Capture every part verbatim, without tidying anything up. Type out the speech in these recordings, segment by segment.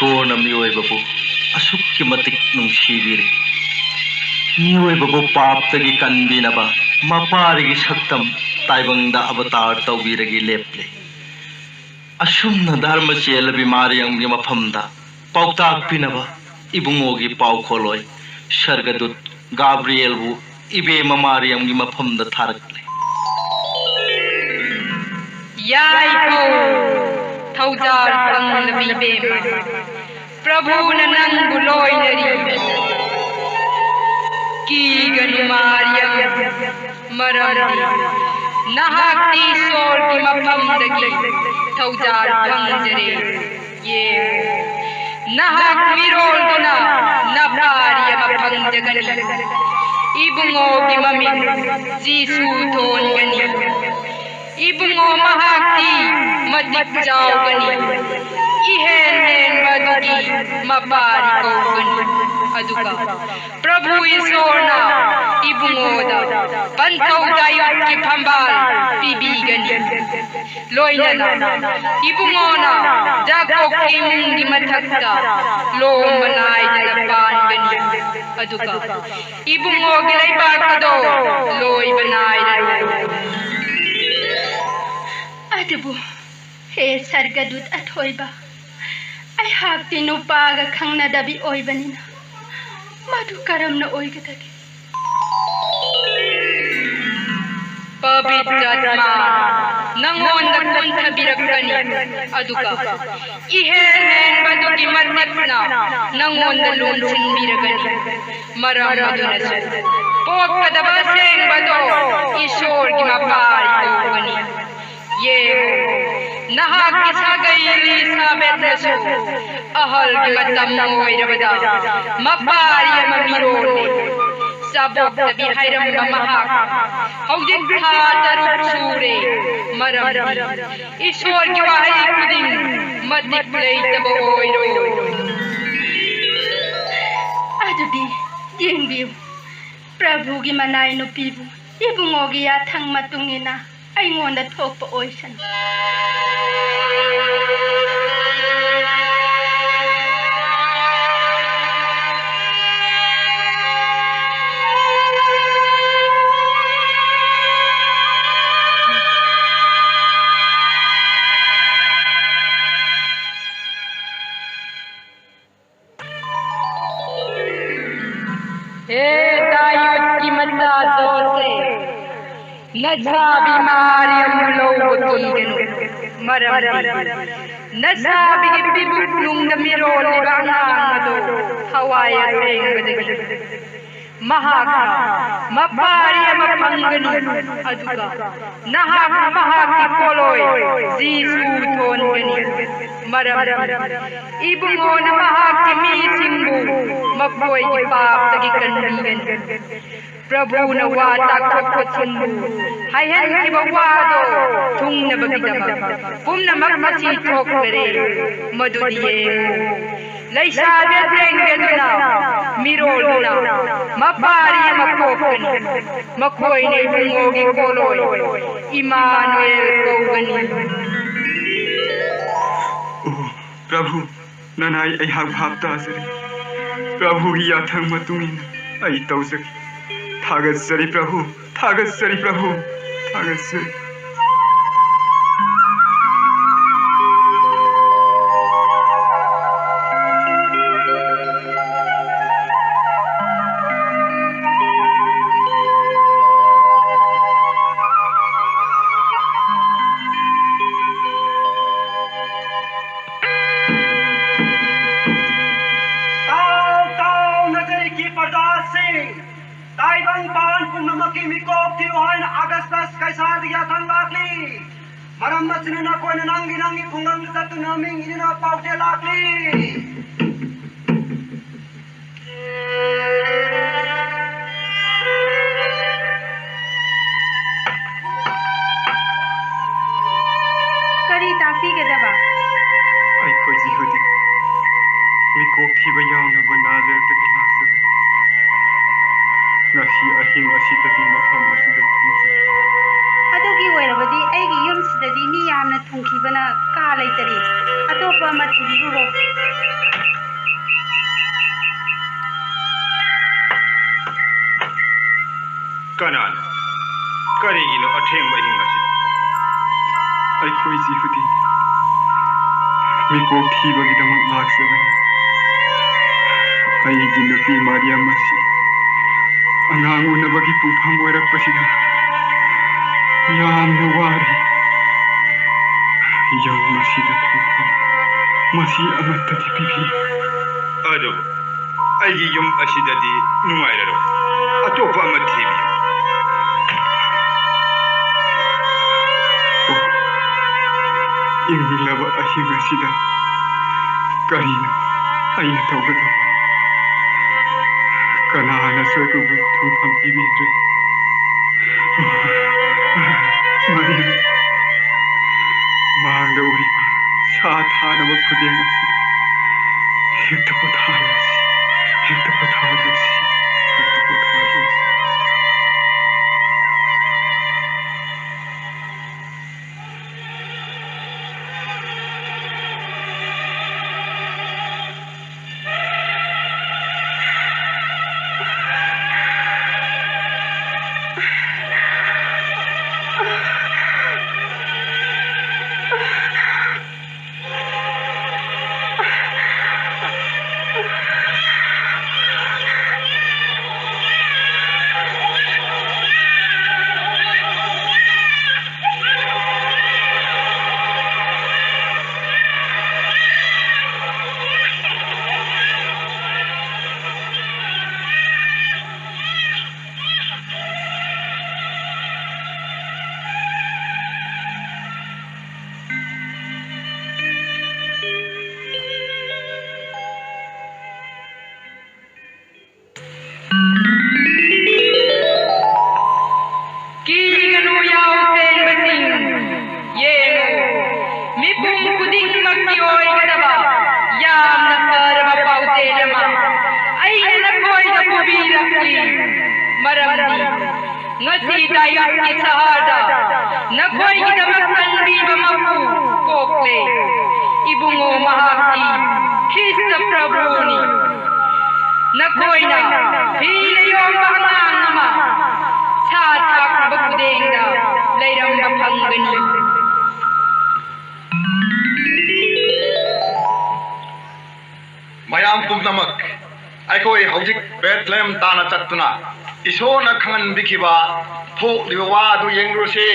ꯏꯁꯣꯔꯅ ꯃꯤꯑꯣꯏꯕꯕꯨ ꯑꯁꯨꯛꯀꯤ ꯃꯇꯤꯛ ꯅꯨꯡꯁꯤꯕꯤꯔꯤ꯫ ꯃꯤꯑꯣꯏꯕꯕꯨ ꯄꯥꯞꯇꯒꯤ ꯀꯟꯕꯤꯅꯕ ꯃꯄꯥꯔꯤꯒꯤ ꯁꯛꯇꯝ ꯇꯥꯏꯕꯪꯗ ꯑꯕꯇꯥꯔ ꯇꯧꯕꯤꯔꯒ ꯂꯦꯞꯂꯦ꯫ ꯑꯁꯨꯝꯅ ꯙꯔꯃ ꯆꯦꯜꯂꯕꯤ ꯃꯥꯔꯤꯌꯝꯒꯤ ꯃꯐꯝꯗ ꯄꯥꯎꯇꯥꯛ ꯄꯤꯅꯕ ꯏꯕꯨꯡꯉꯣꯒꯤ ꯄꯥꯎꯈꯣꯜꯂꯣꯏ ꯁꯔꯒꯗꯨꯠ ꯒꯥꯕ꯭ꯔꯤꯌꯦꯜꯕꯨ ꯏꯕꯦꯝꯃ ꯃꯥꯔꯤꯌꯝꯒꯤ ꯃꯐꯝꯗ ꯊꯥꯔꯛꯂꯦ꯫ ꯌꯥꯏꯐꯧ, ꯊꯧꯖꯥꯜ ꯐꯪꯂꯕꯤ ꯏꯕꯦꯝꯃ, ꯄ꯭ꯔꯚꯨꯅ ꯅꯪꯕꯨ ꯂꯣꯏꯅꯔꯤ꯫ ꯀꯤꯒꯅꯨ ꯃꯥꯔꯤꯌꯝ, ꯃꯔꯝꯗꯤ ꯅꯍꯥꯛꯇꯤ ꯏꯁꯣꯔꯒꯤ ꯃꯐꯝꯗꯒꯤ ꯊꯧꯖꯥꯜ ꯐꯪꯖꯔꯦ꯫ ꯌꯦꯡꯉꯨ, ꯅꯍꯥꯛ ꯃꯤꯔꯣꯜꯗꯨꯅ ꯅꯄꯥꯔꯤ ꯑꯃ ꯐꯪꯖꯒꯅꯤ꯫ ꯏꯕꯨꯡꯉꯣꯒꯤ ꯃꯃꯤꯡ ꯖꯤꯁꯨ ꯊꯣꯟꯒꯅꯤ꯫ ꯏꯕꯨꯡꯉꯣ ꯃꯍꯥꯛꯇꯤ ꯃꯇꯤꯛ ꯆꯥꯎꯒꯅꯤ꯫ ꯏꯍꯦꯟ ꯍꯦꯟꯕ ꯑꯗꯨꯒꯤ ꯃꯄꯥꯔꯤ ꯀꯧꯒꯅꯤ꯫ ꯑꯗꯨꯒ ꯄ꯭ꯔꯚꯨ ꯏꯁꯣꯔꯅ ꯏꯕꯨꯡꯉꯣꯗ ꯄꯟꯊꯧ ꯗꯥꯌꯨꯠꯀꯤ ꯐꯝꯕꯥꯜ ꯄꯤꯕꯤꯒꯅꯤ꯫ ꯂꯣꯏꯅꯅ ꯏꯕꯨꯡꯉꯣꯅ ꯖꯥꯀꯣꯕꯀꯤ ꯏꯃꯨꯡꯒꯤ ꯃꯊꯛꯇ ꯂꯣꯝꯕ ꯅꯥꯏꯗꯅ ꯄꯥꯟꯒꯅꯤ꯫ ꯑꯗꯨꯒ ꯏꯕꯨꯡꯉꯣꯒꯤ ꯂꯩꯕꯥꯛ ꯑꯗꯣ ꯂꯣꯏꯕ ꯅꯥꯏꯔꯔꯣꯏ꯫ ꯑꯗꯨꯕꯨ ꯍꯦ ꯁꯔꯒꯗꯨꯠ ꯑꯊꯣꯏꯕ, ꯑꯩꯍꯥꯛꯇꯤ ꯅꯨꯄꯥꯒ ꯈꯪꯅꯗꯕꯤ ꯑꯣꯏꯕꯅꯤꯅ ꯃꯗꯨ ꯀꯔꯝꯅ ꯑꯣꯏꯒꯗꯒꯦ? ꯄꯕꯤꯇ꯭ꯔ ꯑꯥꯠꯃꯥ ꯅꯉꯣꯟꯗ ꯀꯨꯟꯊꯕꯤꯔꯛꯀꯅꯤ, ꯑꯗꯨꯒ ꯏꯍꯦꯟ ꯍꯦꯟꯕꯗꯨꯒꯤ ꯃꯇꯤꯛꯅ ꯅꯉꯣꯟꯗ ꯂꯣꯟꯁꯤꯟꯕꯤꯔꯒꯅꯤ꯫ ꯃꯔꯝ ꯑꯗꯨꯅꯁꯨ ꯄꯣꯛꯀꯗꯕ ꯑꯁꯦꯡꯕꯗꯣ ꯏꯁꯣꯔꯒꯤ ꯃꯄꯥꯔꯤ ꯀꯧꯒꯅꯤ꯫ ꯌꯦꯡꯉꯨ, ꯅꯍꯥꯛꯀꯤ ꯁꯥꯒꯩ ꯏꯂꯤꯁꯥꯕꯦꯠꯅꯁꯨ ꯑꯍꯜꯒꯤ ꯃꯇꯝ ꯑꯣꯏꯔꯕꯗ ꯃꯄꯥꯔꯤ ꯑꯃ ꯃꯤꯔꯣꯜꯂꯦ꯫ ꯆꯥꯕꯣꯛꯇꯕꯤ ꯍꯥꯏꯔꯝꯕ ꯃꯍꯥꯛ ꯍꯧꯖꯤꯛ ꯊꯥ ꯇꯔꯨꯛ ꯁꯨꯔꯦ꯫ ꯃꯔꯝꯗꯤ ꯏꯁꯣꯔꯒꯤ ꯋꯥꯍꯩ ꯈꯨꯗꯤꯡ ꯃꯇꯤꯛ ꯂꯩꯇꯕ ꯑꯣꯏꯔꯣꯏ꯫ ꯑꯗꯨꯗꯤ ꯌꯦꯡꯕꯤꯌꯨ, ꯄ꯭ꯔꯚꯨꯒꯤ ꯃꯅꯥꯏ ꯅꯨꯄꯤꯕꯨ ꯏꯕꯨꯡꯉꯣꯒꯤ ꯌꯥꯊꯪ ꯃꯇꯨꯡ ꯏꯟꯅ ꯑꯩꯉꯣꯟꯗ ꯊꯣꯛꯄ ꯑꯣꯏꯁꯅꯨ꯫ ꯍꯦ ꯗꯥꯌꯨꯗꯀꯤ ꯃꯆꯥ ꯖꯣꯁꯦꯐ, ꯅꯁꯥꯕꯤ ꯃꯥꯔꯤꯌꯝꯕꯨ ꯂꯧꯕ ꯀꯤꯒꯅꯨ, ꯃꯔꯝꯗꯤ ꯅꯁꯥꯕꯤꯒꯤ ꯄꯤꯕꯨꯛꯅꯨꯡꯗ ꯃꯤꯔꯣꯜꯂꯤꯕ ꯑꯉꯥꯡ ꯑꯗꯨ ꯊꯋꯥꯏ ꯑꯁꯦꯡꯕꯗꯒꯤ ꯃꯍꯥꯛꯅ ꯃꯄꯥꯔꯤ ꯑꯃ ꯐꯪꯒꯅꯤ, ꯑꯗꯨꯒ ꯅꯍꯥꯛꯅ ꯃꯍꯥꯛꯀꯤ ꯄꯣꯠꯂꯣꯏ ꯖꯤꯁꯨ ꯊꯣꯟꯒꯅꯤ, ꯃꯔꯝꯗꯤ ꯏꯕꯨꯡꯉꯣꯅ ꯃꯍꯥꯛꯀꯤ ꯃꯤꯁꯤꯡꯕꯨ ꯃꯈꯣꯏꯒꯤ ꯄꯥꯞꯇꯒꯤ ꯀꯟꯕꯤꯒꯅꯤ꯫ ꯄ꯭ꯔꯚꯨꯅ ꯋꯥ ꯇꯥꯛꯊꯣꯛꯄꯁꯤꯡꯕꯨ ꯍꯥꯏꯍꯟꯈꯤꯕ ꯋꯥꯗꯣ ꯊꯨꯡꯅꯕꯒꯤꯗꯃꯛ ꯄꯨꯝꯅꯃꯛ ꯃꯁꯤ ꯊꯣꯛꯂꯔꯦ꯫ ꯃꯗꯨꯗꯤ ꯌꯦꯡꯉꯨ, ꯂꯩꯁꯥꯕꯤ ꯑꯊꯦꯡꯕꯤ ꯑꯗꯨꯅ ꯃꯤꯔꯣꯜꯗꯨꯅ ꯃꯄꯥꯔꯤ ꯑꯃ ꯄꯣꯛꯀꯅꯤ꯫ ꯃꯈꯣꯏꯅ ꯏꯕꯨꯡꯉꯣꯒꯤ ꯄꯣꯠꯂꯣꯏ ꯏꯃꯥꯅꯨꯑꯦꯜ ꯀꯧꯒꯅꯤ꯫ ꯑꯣ, ꯄ꯭ꯔꯚꯨ, ꯅꯅꯥꯏ ꯑꯩꯍꯥꯛ ꯚꯥꯞ ꯇꯥꯖꯔꯦ꯫ ꯄ꯭ꯔꯚꯨꯒꯤ ꯌꯥꯊꯪ ꯃꯇꯨꯡ ꯏꯟꯅ ꯑꯩ ꯇꯧꯖꯒꯦ꯫ ꯊꯥꯒꯠꯆꯔꯤ ꯄ꯭ꯔꯚꯨ, ꯊꯥꯒꯠꯆꯔꯤ ꯄ꯭ꯔꯚꯨ, ꯊꯥꯒꯠꯆꯔꯤ꯫ ꯇꯥꯎ, ꯇꯥꯎ, ꯅꯖꯩꯒꯤ ꯄ꯭ꯔꯖꯥꯁꯤꯡ! ꯇꯥꯏꯕꯪꯄꯥꯟ ꯄꯨꯝꯅꯃꯛꯀꯤ ꯃꯤꯀꯣꯛ ꯊꯤꯌꯨ ꯍꯥꯏꯅ ꯑꯒꯁꯇꯁ ꯀꯩꯁꯥꯔꯗꯒꯤ ꯌꯥꯊꯪ ꯂꯥꯛꯂꯤ꯫ ꯃꯔꯝ ꯑꯁꯤꯅ ꯅꯈꯣꯏꯅ ꯅꯪꯒꯤ ꯅꯪꯒꯤ ꯈꯨꯡꯒꯪꯗ ꯆꯠꯇꯨꯅ ꯃꯤꯡ ꯏꯗꯨꯅ ꯄꯥꯎꯖꯦꯜ ꯂꯥꯛꯂꯤ꯫ ꯀꯔꯤ ꯇꯥꯛꯄꯤꯒꯗꯕ? ꯑꯩꯈꯣꯏ ꯖꯤꯍꯨꯗꯤ ꯃꯤꯀꯣꯛ ꯊꯤꯕ ꯌꯥꯎꯅꯕ ꯅꯥꯖꯔꯦꯠꯇꯒꯤ ꯂꯥꯛꯆꯕꯅꯤ꯫ ꯉꯁꯤ ꯑꯍꯤꯡ ꯑꯁꯤꯗꯗꯤ ꯃꯐꯝ ꯑꯁꯤꯗ ꯊꯨꯡꯖꯒꯦ꯫ ꯑꯗꯨꯒꯤ ꯑꯣꯏꯔꯕꯗꯤ ꯑꯩꯒꯤ ꯌꯨꯝꯁꯤꯗꯗꯤ ꯃꯤ ꯌꯥꯝꯅ ꯊꯨꯡꯈꯤꯕꯅ ꯀꯥ ꯂꯩꯇꯔꯦ꯫ ꯑꯇꯣꯞꯄ ꯑꯃ ꯊꯤꯕꯤꯔꯨꯔꯣ꯫ ꯀꯅꯥꯅꯣ? ꯀꯔꯤꯒꯤꯅꯣ ꯑꯊꯦꯡꯕ ꯑꯍꯤꯡ ꯑꯁꯤꯗ? ꯑꯩꯈꯣꯏ ꯖꯤꯍꯨꯗꯤ ꯃꯤꯀꯣꯛ ꯊꯤꯕꯒꯤꯗꯃꯛ ꯂꯥꯛꯆꯕꯅꯤ꯫ ꯑꯩꯒꯤ ꯅꯨꯄꯤ ꯃꯥꯔꯤꯌꯝ ꯑꯁꯤ ꯑꯉꯥꯡ ꯎꯅꯕꯒꯤ ꯄꯨꯡꯐꯝ ꯑꯣꯏꯔꯛꯄꯁꯤꯗ ꯌꯥꯝꯅ ꯋꯥꯔꯦ꯫ ꯌꯨꯝ ꯑꯁꯤꯗ ꯊꯨꯡꯐꯝ ꯃꯁꯤ ꯑꯃꯠꯇꯗꯤ ꯄꯤꯕꯤꯌꯨ꯫ ꯑꯗꯨꯕꯨ ꯑꯩꯒꯤ ꯌꯨꯝ ꯑꯁꯤꯗꯗꯤ ꯅꯨꯡꯉꯥꯏꯔꯔꯣꯏ꯫ ꯑꯇꯣꯞꯄ ꯑꯃ ꯊꯤꯕꯤꯌꯨ꯫ ꯑꯣ, ꯏꯪꯂꯕ ꯑꯍꯤꯡ ꯑꯁꯤꯗ ꯀꯔꯤꯅꯣ ꯑꯩꯅ ꯇꯧꯒꯗꯕ? ꯀꯅꯥꯅꯁꯨ ꯑꯩꯕꯨ ꯊꯨꯡꯐꯝ ꯄꯤꯕꯤꯗ꯭ꯔꯦ꯫ ꯃꯥꯂꯦꯝ, ꯃꯥꯡꯗ ꯎꯔꯤꯕ ꯁꯥ ꯊꯥꯅꯕ ꯈꯨꯗꯦꯡ ꯑꯁꯤ ꯍꯦꯛꯇ ꯄꯣꯊꯥꯍꯜꯂꯁꯤ, ꯍꯦꯛꯇ ꯄꯣꯊꯥꯍꯜꯂꯁꯤ, ꯍꯦꯛꯇ ꯄꯣꯊꯥꯍꯜꯂꯁꯤ꯫ ꯀꯤꯒꯅꯨ ꯌꯥꯎ ꯆꯦꯟꯕꯁꯤꯡ, ꯌꯦꯡꯉꯨ, ꯃꯤꯄꯨꯝ ꯈꯨꯗꯤꯡꯃꯛꯀꯤ ꯑꯣꯏꯒꯗꯕ ꯌꯥꯝꯅ ꯐꯔꯕ ꯄꯥꯎꯖꯦꯜ ꯑꯃ ꯑꯩꯅ ꯅꯈꯣꯏꯗ ꯄꯨꯕꯤꯔꯛꯂꯤ꯫ ꯃꯔꯝꯗꯤ ꯉꯁꯤ ꯗꯥꯌꯨꯠꯀꯤ ꯁꯍꯔꯗ ꯅꯈꯣꯏꯒꯤꯗꯃꯛ ꯀꯟꯕꯤꯕ ꯃꯄꯨ ꯄꯣꯛꯂꯦ꯫ ꯏꯕꯨꯡꯉꯣ, ꯃꯍꯥꯛꯇꯤ ꯈ꯭ꯔꯤꯁꯇ ꯄ꯭ꯔꯚꯨꯅꯤ꯫ ꯅꯈꯣꯏꯅ ꯐꯤꯅ ꯌꯣꯝꯕ ꯑꯉꯥꯡ ꯑꯃ ꯁꯥ ꯊꯥꯛꯅꯕ ꯈꯨꯗꯦꯡꯗ ꯂꯩꯔꯝꯕ ꯐꯪꯒꯅꯤ꯫ ꯃꯌꯥꯝ ꯄꯨꯝꯅꯃꯛ, ꯑꯩꯈꯣꯏ ꯍꯧꯖꯤꯛ ꯕꯦꯊꯂꯦꯍꯦꯝ ꯇꯥꯟꯅ ꯆꯠꯇꯨꯅ ꯏꯁꯣꯔꯅ ꯈꯪꯍꯟꯕꯤꯈꯤꯕ ꯊꯣꯛꯂꯤꯕ ꯋꯥ ꯑꯗꯨ ꯌꯦꯡꯂꯨꯔꯁꯤ꯫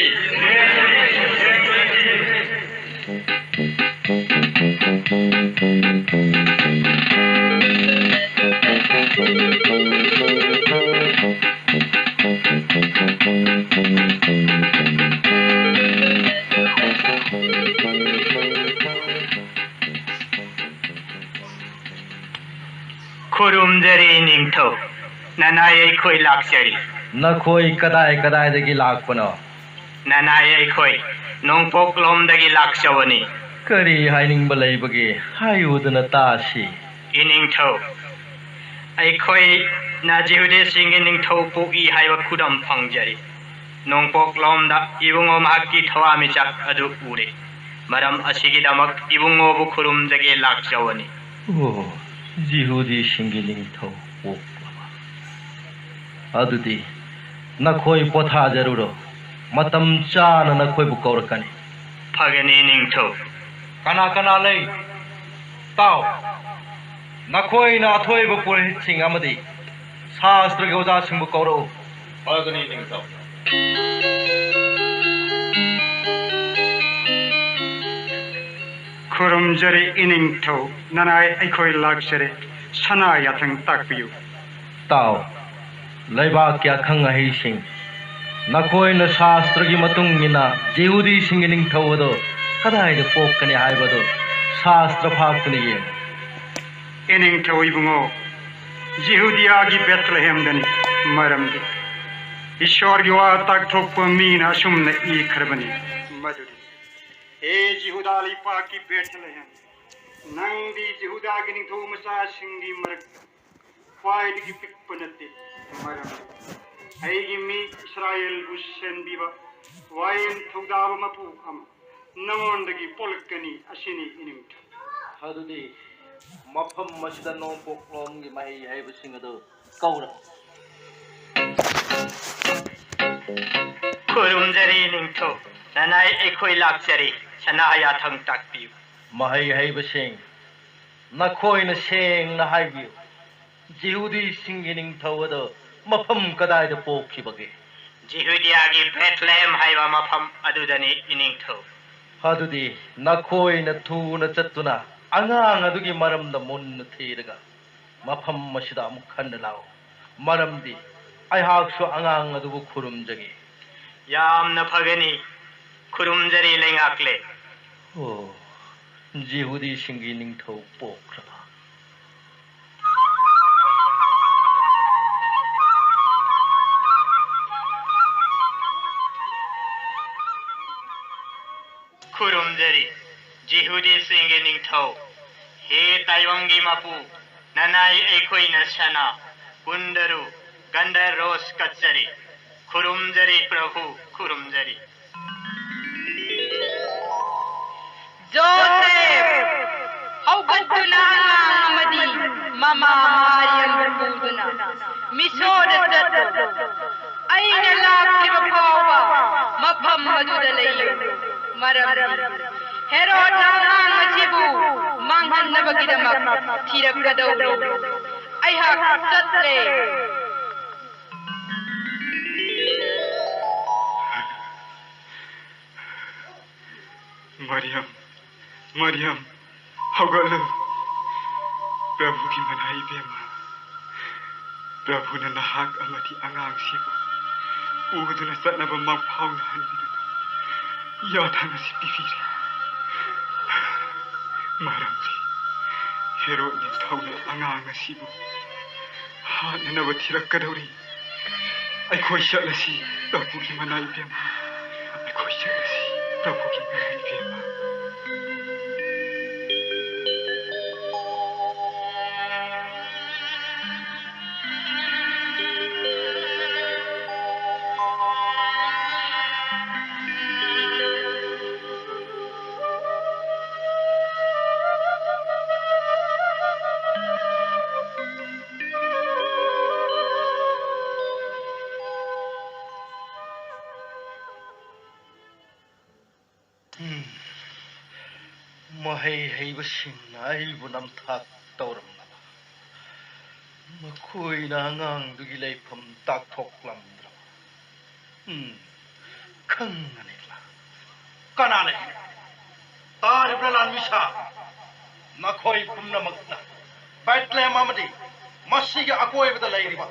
ꯈꯨꯔꯨꯝꯖꯔꯤ ꯅꯤꯡꯊꯧ, ꯅꯅꯥꯏ ꯑꯩꯈꯣꯏ ꯂꯥꯛꯆꯔꯤ꯫ ꯅꯈꯣꯏ ꯀꯗꯥꯏ ꯀꯗꯥꯏꯗꯒꯤ ꯂꯥꯛꯄꯅꯣ? ꯅꯅꯥꯏ ꯑꯩꯈꯣꯏ ꯅꯣꯡꯄꯣꯛꯂꯣꯝꯗꯒꯤ ꯂꯥꯛꯆꯕꯅꯤ꯫ ꯀꯔꯤ ꯍꯥꯏꯅꯤꯡꯕ ꯂꯩꯕꯒꯦ? ꯍꯥꯏꯌꯨꯗꯅ ꯇꯥꯁꯤ꯫ ꯏꯅꯤꯡꯊꯧ, ꯑꯩꯈꯣꯏꯅ ꯖꯤꯍꯨꯗꯤꯁꯤꯡꯒꯤ ꯅꯤꯡꯊꯧ ꯄꯣꯛꯏ ꯍꯥꯏꯕ ꯈꯨꯗꯝ ꯐꯪꯖꯔꯤ꯫ ꯅꯣꯡꯄꯣꯛꯂꯣꯝꯗ ꯏꯕꯨꯡꯉꯣ ꯃꯍꯥꯛꯀꯤ ꯊꯋꯥꯃꯤꯆꯥꯛ ꯑꯗꯨ ꯎꯔꯦ꯫ ꯃꯔꯝ ꯑꯁꯤꯒꯤꯗꯃꯛ ꯏꯕꯨꯡꯉꯣꯕꯨ ꯈꯨꯔꯨꯝꯖꯒꯦ ꯂꯥꯛꯆꯕꯅꯤ꯫ ꯑꯣ, ꯖꯤꯍꯨꯗꯤꯁꯤꯡꯒꯤ ꯅꯤꯡꯊꯧ ꯄꯣꯛꯂꯕ꯫ ꯑꯗꯨꯗꯤ ꯅꯈꯣꯏ ꯄꯣꯊꯥꯖꯔꯨꯔꯣ, ꯃꯇꯝ ꯆꯥꯅ ꯅꯈꯣꯏꯕꯨ ꯀꯧꯔꯛꯀꯅꯤ꯫ ꯐꯒꯅꯤ ꯅꯤꯡꯊꯧ꯫ ꯀꯅꯥ ꯀꯅꯥ ꯂꯩ? ꯇꯥꯎ, ꯅꯈꯣꯏꯅ ꯑꯊꯣꯏꯕ ꯄꯨꯔꯣꯍꯤꯠꯁꯤꯡ ꯑꯃꯗꯤ ꯁꯥꯁꯇ꯭ꯔꯒꯤ ꯑꯣꯖꯥꯁꯤꯡꯕꯨ ꯀꯧꯔꯛꯎ꯫ ꯐꯒꯅꯤ ꯅꯤꯡꯊꯧ꯫ ꯈꯨꯔꯨꯝꯖꯔꯤ ꯏꯅꯤꯡꯊꯧ, ꯅꯅꯥꯏ ꯑꯩꯈꯣꯏ ꯂꯥꯛꯆꯔꯦ, ꯁꯅꯥ ꯌꯥꯊꯪ ꯇꯥꯛꯄꯤꯌꯨ꯫ ꯇꯥꯎ, ꯂꯩꯕꯥꯛꯀꯤ ꯑꯈꯪ ꯑꯍꯩꯁꯤꯡ, ꯅꯈꯣꯏꯅ ꯁꯥꯁꯇ꯭ꯔꯒꯤ ꯃꯇꯨꯡ ꯏꯟꯅ ꯖꯤꯍꯨꯗꯤꯁꯤꯡꯒꯤ ꯅꯤꯡꯊꯧ ꯑꯗꯣ ꯀꯗꯥꯏꯗ ꯄꯣꯛꯀꯅꯤ ꯍꯥꯏꯕꯗꯨ ꯁꯥꯁꯇ꯭ꯔ ꯐꯥꯛꯇꯨꯅ ꯌꯦꯡꯉꯨ꯫ ꯏꯅꯤꯡꯊꯧ ꯏꯕꯨꯡꯉꯣ, ꯖꯤꯍꯨꯗꯤꯌꯥꯒꯤ ꯕꯦꯊꯂꯦꯍꯦꯝꯗꯅꯤ꯫ ꯃꯔꯝꯗꯤ ꯏꯁꯣꯔꯒꯤ ꯋꯥ ꯇꯥꯛꯊꯣꯛꯄ ꯃꯤꯅ ꯑꯁꯨꯝꯅ ꯏꯈ꯭ꯔꯕꯅꯤ, ꯃꯗꯨꯗꯤ, ꯍꯦ ꯖꯤꯍꯨꯗꯥ ꯂꯩꯄꯥꯛꯀꯤ ꯕꯦꯊꯂꯦꯍꯦꯝ, ꯅꯪꯗꯤ ꯖꯤꯍꯨꯗꯥꯒꯤ ꯅꯤꯡꯊꯧ ꯃꯆꯥꯁꯤꯡꯒꯤ ꯃꯔꯛꯇ ꯈ꯭ꯋꯥꯏꯗꯒꯤ ꯄꯤꯛꯄ ꯅꯠꯇꯦ꯫ ꯃꯔꯝꯗꯤ ꯑꯩꯒꯤ ꯃꯤ ꯏꯁꯔꯥꯌꯦꯜꯕꯨ ꯁꯦꯟꯕꯤꯕ ꯋꯥꯌꯦꯜ ꯊꯧꯗꯥꯕ ꯃꯄꯨ ꯑꯃ ꯅꯉꯣꯟꯗꯒꯤ ꯄꯣꯛꯂꯛꯀꯅꯤ꯫ ꯑꯁꯤꯅꯤ ꯏꯅꯤꯡꯊꯧ꯫ ꯑꯗꯨꯗꯤ ꯃꯐꯝ ꯑꯁꯤꯗ ꯅꯣꯡꯄꯣꯛꯂꯣꯝꯒꯤ ꯃꯍꯩ ꯍꯩꯕꯁꯤꯡ ꯑꯗꯨ ꯀꯧꯔꯛꯎ꯫ ꯈꯨꯔꯨꯝꯖꯔꯤ ꯅꯤꯡꯊꯧ, ꯅꯅꯥꯏ ꯑꯩꯈꯣꯏ ꯂꯥꯛꯆꯔꯤ, ꯁꯅꯥ ꯌꯥꯊꯪ ꯇꯥꯛꯄꯤꯌꯨ꯫ ꯃꯍꯩ ꯍꯩꯕꯁꯤꯡ, ꯅꯈꯣꯏꯅ ꯁꯦꯡꯅ ꯍꯥꯏꯕꯤꯌꯨ, ꯖꯤꯍꯨꯗꯤꯁꯤꯡꯒꯤ ꯅꯤꯡꯊꯧ ꯑꯗꯨ ꯃꯐꯝ ꯀꯗꯥꯏꯗ ꯄꯣꯛꯈꯤꯕꯒꯦ? ꯖꯤꯍꯨꯗꯤꯌꯥꯒꯤ ꯕꯦꯊꯂꯦꯍꯦꯝ ꯍꯥꯏꯕ ꯃꯐꯝ ꯑꯗꯨꯗꯅꯤ, ꯏꯅꯤꯡꯊꯧ꯫ ꯑꯗꯨꯗꯤ ꯅꯈꯣꯏꯅ ꯊꯨꯅ ꯆꯠꯇꯨꯅ ꯑꯉꯥꯡ ꯑꯗꯨꯒꯤ ꯃꯔꯝꯗ ꯃꯨꯟꯅ ꯊꯤꯔꯒ ꯃꯐꯝ ꯑꯁꯤꯗ ꯑꯃꯨꯛ ꯍꯟꯅ ꯂꯥꯛꯎ꯫ ꯃꯔꯝꯗꯤ ꯑꯩꯍꯥꯛꯁꯨ ꯑꯉꯥꯡ ꯑꯗꯨꯕꯨ ꯈꯨꯔꯨꯝꯖꯒꯦ꯫ ꯌꯥꯝꯅ ꯐꯒꯅꯤ, ꯈꯨꯔꯨꯝꯖꯔꯤ ꯂꯩꯉꯥꯛꯂꯦ꯫ ꯑꯣ, ꯖꯤꯍꯨꯗꯤꯁꯤꯡꯒꯤ ꯅꯤꯡꯊꯧ ꯄꯣꯛꯈ꯭ꯔꯕ꯫ ꯈꯨꯔꯨꯝꯖꯔꯤ, ꯖꯤꯍꯨꯗꯤꯁꯤꯡꯒꯤ ꯅꯤꯡꯊꯧ꯫ ꯍꯦ ꯇꯥꯏꯕꯪꯒꯤ ꯃꯄꯨ, ꯅꯅꯥꯏ ꯑꯩꯈꯣꯏꯅ ꯁꯅꯥ, ꯀꯨꯟꯗꯔꯨ, ꯒꯟꯙꯔꯣꯁ ꯀꯠꯆꯔꯤ꯫ ꯈꯨꯔꯨꯝꯖꯔꯤ ꯄ꯭ꯔꯚꯨ, ꯈꯨꯔꯨꯝꯖꯔꯤ꯫ ꯖꯣꯁꯦꯐ, ꯍꯧꯒꯠꯇꯨꯅ ꯑꯉꯥꯡ ꯑꯃꯗꯤ ꯃꯃꯥ ꯃꯥꯔꯤꯌꯝꯕꯨ ꯄꯨꯗꯨꯅ ꯃꯤꯁꯣꯗ ꯆꯠꯂꯨ꯫ ꯑꯩꯅ ꯂꯥꯛꯇ꯭ꯔꯤꯕ ꯐꯥꯎꯕ ꯃꯐꯝ ꯑꯗꯨꯗ ꯂꯩꯌꯨ꯫ ꯃꯔꯝꯗꯤ ꯍꯦꯔꯣꯗꯅ ꯑꯉꯥꯡ ꯑꯁꯤꯕꯨ ꯃꯥꯡꯍꯟꯅꯕꯒꯤꯗꯃꯛ ꯊꯤꯔꯛꯀꯗꯧꯔꯤ꯫ ꯑꯩꯍꯥꯛ ꯆꯠꯂꯦ꯫ ꯃꯔꯤꯌꯝ, ꯃꯔꯤꯌꯝ, ꯍꯧꯒꯠꯂꯨ꯫ ꯄ꯭ꯔꯚꯨꯒꯤ ꯃꯅꯥꯏ ꯏꯕꯦꯝꯃ, ꯄ꯭ꯔꯚꯨꯅ ꯅꯍꯥꯛ ꯑꯃꯗꯤ ꯑꯉꯥꯡꯁꯤꯕꯨ ꯎꯗꯨꯅ ꯆꯠꯅꯕ ꯃꯪꯐꯥꯎꯅꯍꯟꯕꯤꯗꯨꯅ ꯌꯥꯊꯪ ꯑꯁꯤ ꯄꯤꯕꯤꯔꯦ꯫ ꯃꯔꯝꯗꯤ ꯍꯦꯔꯣꯗ ꯅꯤꯡꯊꯧꯅ ꯑꯉꯥꯡ ꯑꯁꯤꯕꯨ ꯍꯥꯠꯅꯅꯕ ꯊꯤꯔꯛꯀꯗꯧꯔꯤ꯫ ꯑꯩꯈꯣꯏ ꯆꯠꯂꯁꯤ, ꯄ꯭ꯔꯚꯨꯒꯤ ꯃꯅꯥꯏ ꯏꯕꯦꯝꯃ꯫ ꯑꯩꯈꯣꯏ ꯆꯠꯂꯁꯤ, ꯄ꯭ꯔꯚꯨꯒꯤ ꯃꯅꯥꯏ ꯏꯕꯦꯝꯃ꯫ ꯎꯝ꯫ ꯃꯍꯩ ꯍꯩꯕꯁꯤꯡꯅ ꯑꯩꯕꯨ ꯅꯝꯊꯥꯛ ꯇꯧꯔꯝꯂꯕ꯫ ꯃꯈꯣꯏꯅ ꯑꯉꯥꯡꯗꯨꯒꯤ ꯂꯩꯐꯝ ꯇꯥꯛꯊꯣꯛꯂꯝꯗ꯭ꯔꯕ? ꯎꯝ, ꯈꯪꯒꯅꯤꯗꯅ꯫ ꯀꯅꯥꯅ ꯍꯦꯟꯅ ꯇꯥꯔꯤꯕ꯭ꯔꯥ, ꯂꯥꯟꯃꯤꯁꯥ? ꯅꯈꯣꯏ ꯄꯨꯝꯅꯃꯛꯅ ꯕꯦꯠꯂꯦꯍꯦꯝ ꯑꯃꯗꯤ ꯃꯁꯤꯒꯤ ꯑꯀꯣꯏꯕꯗ ꯂꯩꯔꯤꯕ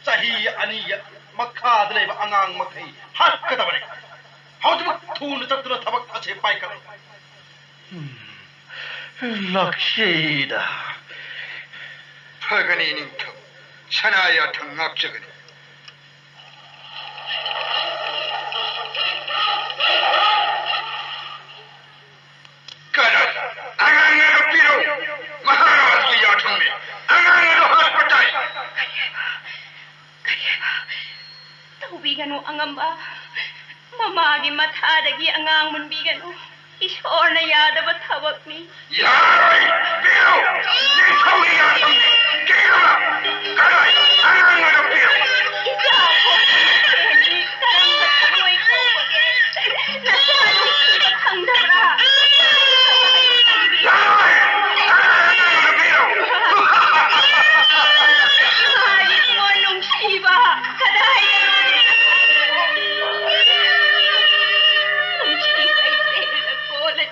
ꯆꯍꯤ ꯑꯅꯤꯒꯤ ꯃꯈꯥꯗ ꯂꯩꯕ ꯑꯉꯥꯡ ꯃꯈꯩ ꯍꯥꯠꯀꯗꯕꯅꯤ꯫ ꯍꯧꯖꯤꯛꯃꯛ ꯊꯨꯅ ꯆꯠꯇꯨꯅ ꯊꯕꯛ ꯑꯁꯤ ꯄꯥꯏꯈꯠꯂꯨ꯫ ꯎꯝ, ꯂꯥꯛꯆꯩꯗ꯫ ꯐꯒꯅꯤ, ꯅꯤꯡꯊꯧ꯫ ꯁꯅꯥ ꯌꯥꯊꯪ ꯉꯥꯛꯆꯒꯅꯤ꯫ ꯀꯗꯥꯏ? ꯑꯉꯥꯡ ꯑꯗꯨ ꯄꯤꯔꯛꯎ꯫ ꯃꯍꯥꯔꯥꯖꯒꯤ ꯌꯥꯊꯪꯅꯤ꯫ ꯑꯉꯥꯡ ꯑꯗꯨ ꯍꯥꯠꯄ ꯇꯥꯏ꯫ ꯀꯔꯤ ꯍꯥꯏꯕ? ꯇꯧꯕꯤꯒꯅꯨ, ꯑꯉꯝꯕ꯫ ꯃꯃꯥꯒꯤ ꯃꯊꯥꯗꯒꯤ ꯑꯉꯥꯡ ꯃꯨꯟꯕꯤꯒꯅꯨ꯫ ꯏꯁꯣꯔꯅ ꯌꯥꯗꯕ ꯊꯕꯛꯅꯤ꯫ ꯌꯥꯔꯣꯏ! ꯄꯤꯔꯛꯎ! ꯅꯤꯡꯊꯧꯒꯤ ꯌꯥꯊꯪꯅꯤ! ꯀꯤꯔꯨꯅꯨ! ꯀꯗꯥꯏ? ꯑꯉꯥꯡ ꯑꯗꯨ ꯄꯤꯔꯛꯎ! ꯏꯆꯥ ꯄꯣꯛꯄꯒꯤ ꯁꯦꯟꯗꯤ ꯀꯔꯝꯕ ꯊꯃꯣꯏ ꯀꯧꯕꯒꯦ? ꯅꯆꯥ ꯅꯨꯡꯁꯤꯕ ꯈꯪꯗꯕ꯭ꯔꯥ? ꯌꯥꯔꯣꯏ! ꯀꯗꯥꯏ? ꯑꯉꯥꯡ ꯑꯗꯨ ꯄꯤꯔꯛꯎ! ꯏꯃꯥꯒꯤ ꯊꯃꯣꯏ ꯅꯨꯡꯁꯤꯕ ꯀꯗꯥꯏꯗꯅꯣ? ꯅꯨꯡꯁꯤ ꯂꯩꯇꯦꯅ ꯀꯣꯜꯂꯦ꯫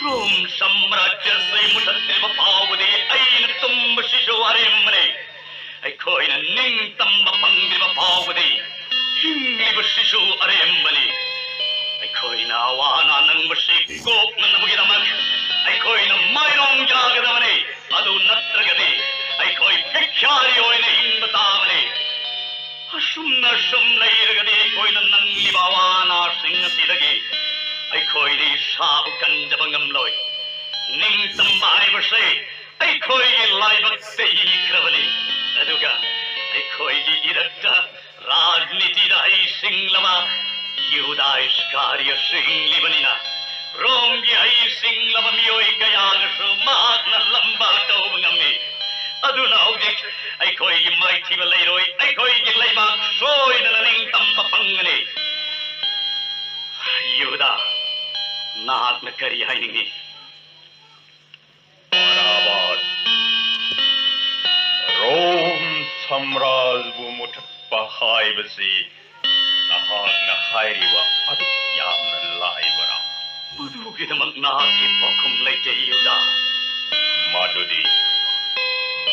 ꯔꯣꯝ ꯁꯥꯝꯔꯥꯖ꯭ꯌꯁꯤ ꯃꯨꯊꯠꯇ꯭ꯔꯤꯕ ꯐꯥꯎꯕꯗꯤ ꯑꯩꯅ ꯇꯨꯝꯕꯁꯤꯁꯨ ꯑꯔꯦꯝꯕꯅꯤ꯫ ꯑꯩꯈꯣꯏꯅ ꯅꯤꯡꯇꯝꯕ ꯐꯪꯗ꯭ꯔꯤꯕ ꯐꯥꯎꯕꯗꯤ ꯍꯤꯡꯂꯤꯕꯁꯤꯁꯨ ꯑꯔꯦꯝꯕꯅꯤ꯫ ꯑꯩꯈꯣꯏꯅ ꯑꯋꯥ ꯑꯅꯥ ꯅꯪꯕꯁꯤ ꯀꯣꯛꯅꯅꯕꯒꯤꯗꯃꯛ ꯑꯩꯈꯣꯏꯅ ꯃꯥꯏꯔꯣꯡ ꯌꯥꯒꯗꯕꯅꯤ꯫ ꯑꯗꯨ ꯅꯠꯇ꯭ꯔꯒꯗꯤ ꯑꯩꯈꯣꯏ ꯚꯤꯈ꯭ꯌꯥꯔꯤ ꯑꯣꯏꯅ ꯍꯤꯡꯕ ꯇꯥꯕꯅꯤ꯫ ꯑꯁꯨꯝꯅ ꯁꯨꯝ ꯂꯩꯔꯒꯗꯤ ꯑꯩꯈꯣꯏꯅ ꯅꯪꯂꯤꯕ ꯑꯋꯥ ꯑꯅꯥꯁꯤꯡ ꯑꯁꯤꯗꯒꯤ ꯑꯩꯈꯣꯏꯗꯤ ꯏꯁꯥꯕꯨ ꯀꯟꯖꯕ ꯉꯝꯂꯣꯏ꯫ ꯅꯤꯡꯇꯝꯕ ꯍꯥꯏꯕꯁꯦ ꯑꯩꯈꯣꯏꯒꯤ ꯂꯥꯏꯕꯛꯇ ꯏꯈ꯭ꯔꯕꯅꯤ꯫ ꯑꯗꯨꯒ ꯑꯩꯈꯣꯏꯒꯤ ꯏꯔꯛꯇ ꯔꯥꯖꯅꯤꯇꯤꯗ ꯍꯩꯁꯤꯡꯂꯕ ꯌꯨꯗꯥ ꯏꯁꯀꯥꯔꯤꯌꯠꯁꯨ ꯍꯤꯡꯂꯤꯕꯅꯤꯅ, ꯔꯣꯝꯒꯤ ꯍꯩꯁꯤꯡꯂꯕ ꯃꯤꯑꯣꯏ ꯀꯌꯥꯒꯁꯨ ꯃꯍꯥꯛꯅ ꯂꯝꯕꯥ ꯇꯧꯕ ꯉꯝꯃꯤ꯫ ꯑꯗꯨꯅ ꯍꯧꯖꯤꯛ ꯑꯩꯈꯣꯏꯒꯤ ꯃꯥꯏꯊꯤꯕ ꯂꯩꯔꯣꯏ, ꯑꯩꯈꯣꯏꯒꯤ ꯂꯩꯕꯥꯛ ꯁꯣꯏꯗꯅ ꯅꯤꯡꯇꯝꯕ ꯐꯪꯒꯅꯤ꯫ ꯌꯨꯗꯥ, ꯅꯍꯥꯛꯅ ꯀꯔꯤ ꯍꯥꯏꯅꯤꯡꯉꯤ? ꯕꯔꯥꯕꯥꯁ, ꯔꯣꯝ ꯁꯥꯝꯔꯥꯖꯕꯨ ꯃꯨꯊꯠꯄ ꯍꯥꯏꯕꯁꯤ ꯅꯍꯥꯛꯅ ꯍꯥꯏꯔꯤꯕ ꯑꯗꯨꯛ ꯌꯥꯝꯅ ꯂꯥꯏꯕꯔꯥ? ꯃꯗꯨꯒꯤꯗꯃꯛ ꯅꯍꯥꯛꯀꯤ ꯄꯥꯎꯈꯨꯝ ꯂꯩꯇꯦ, ꯌꯨꯗꯥ꯫ ꯃꯗꯨꯗꯤ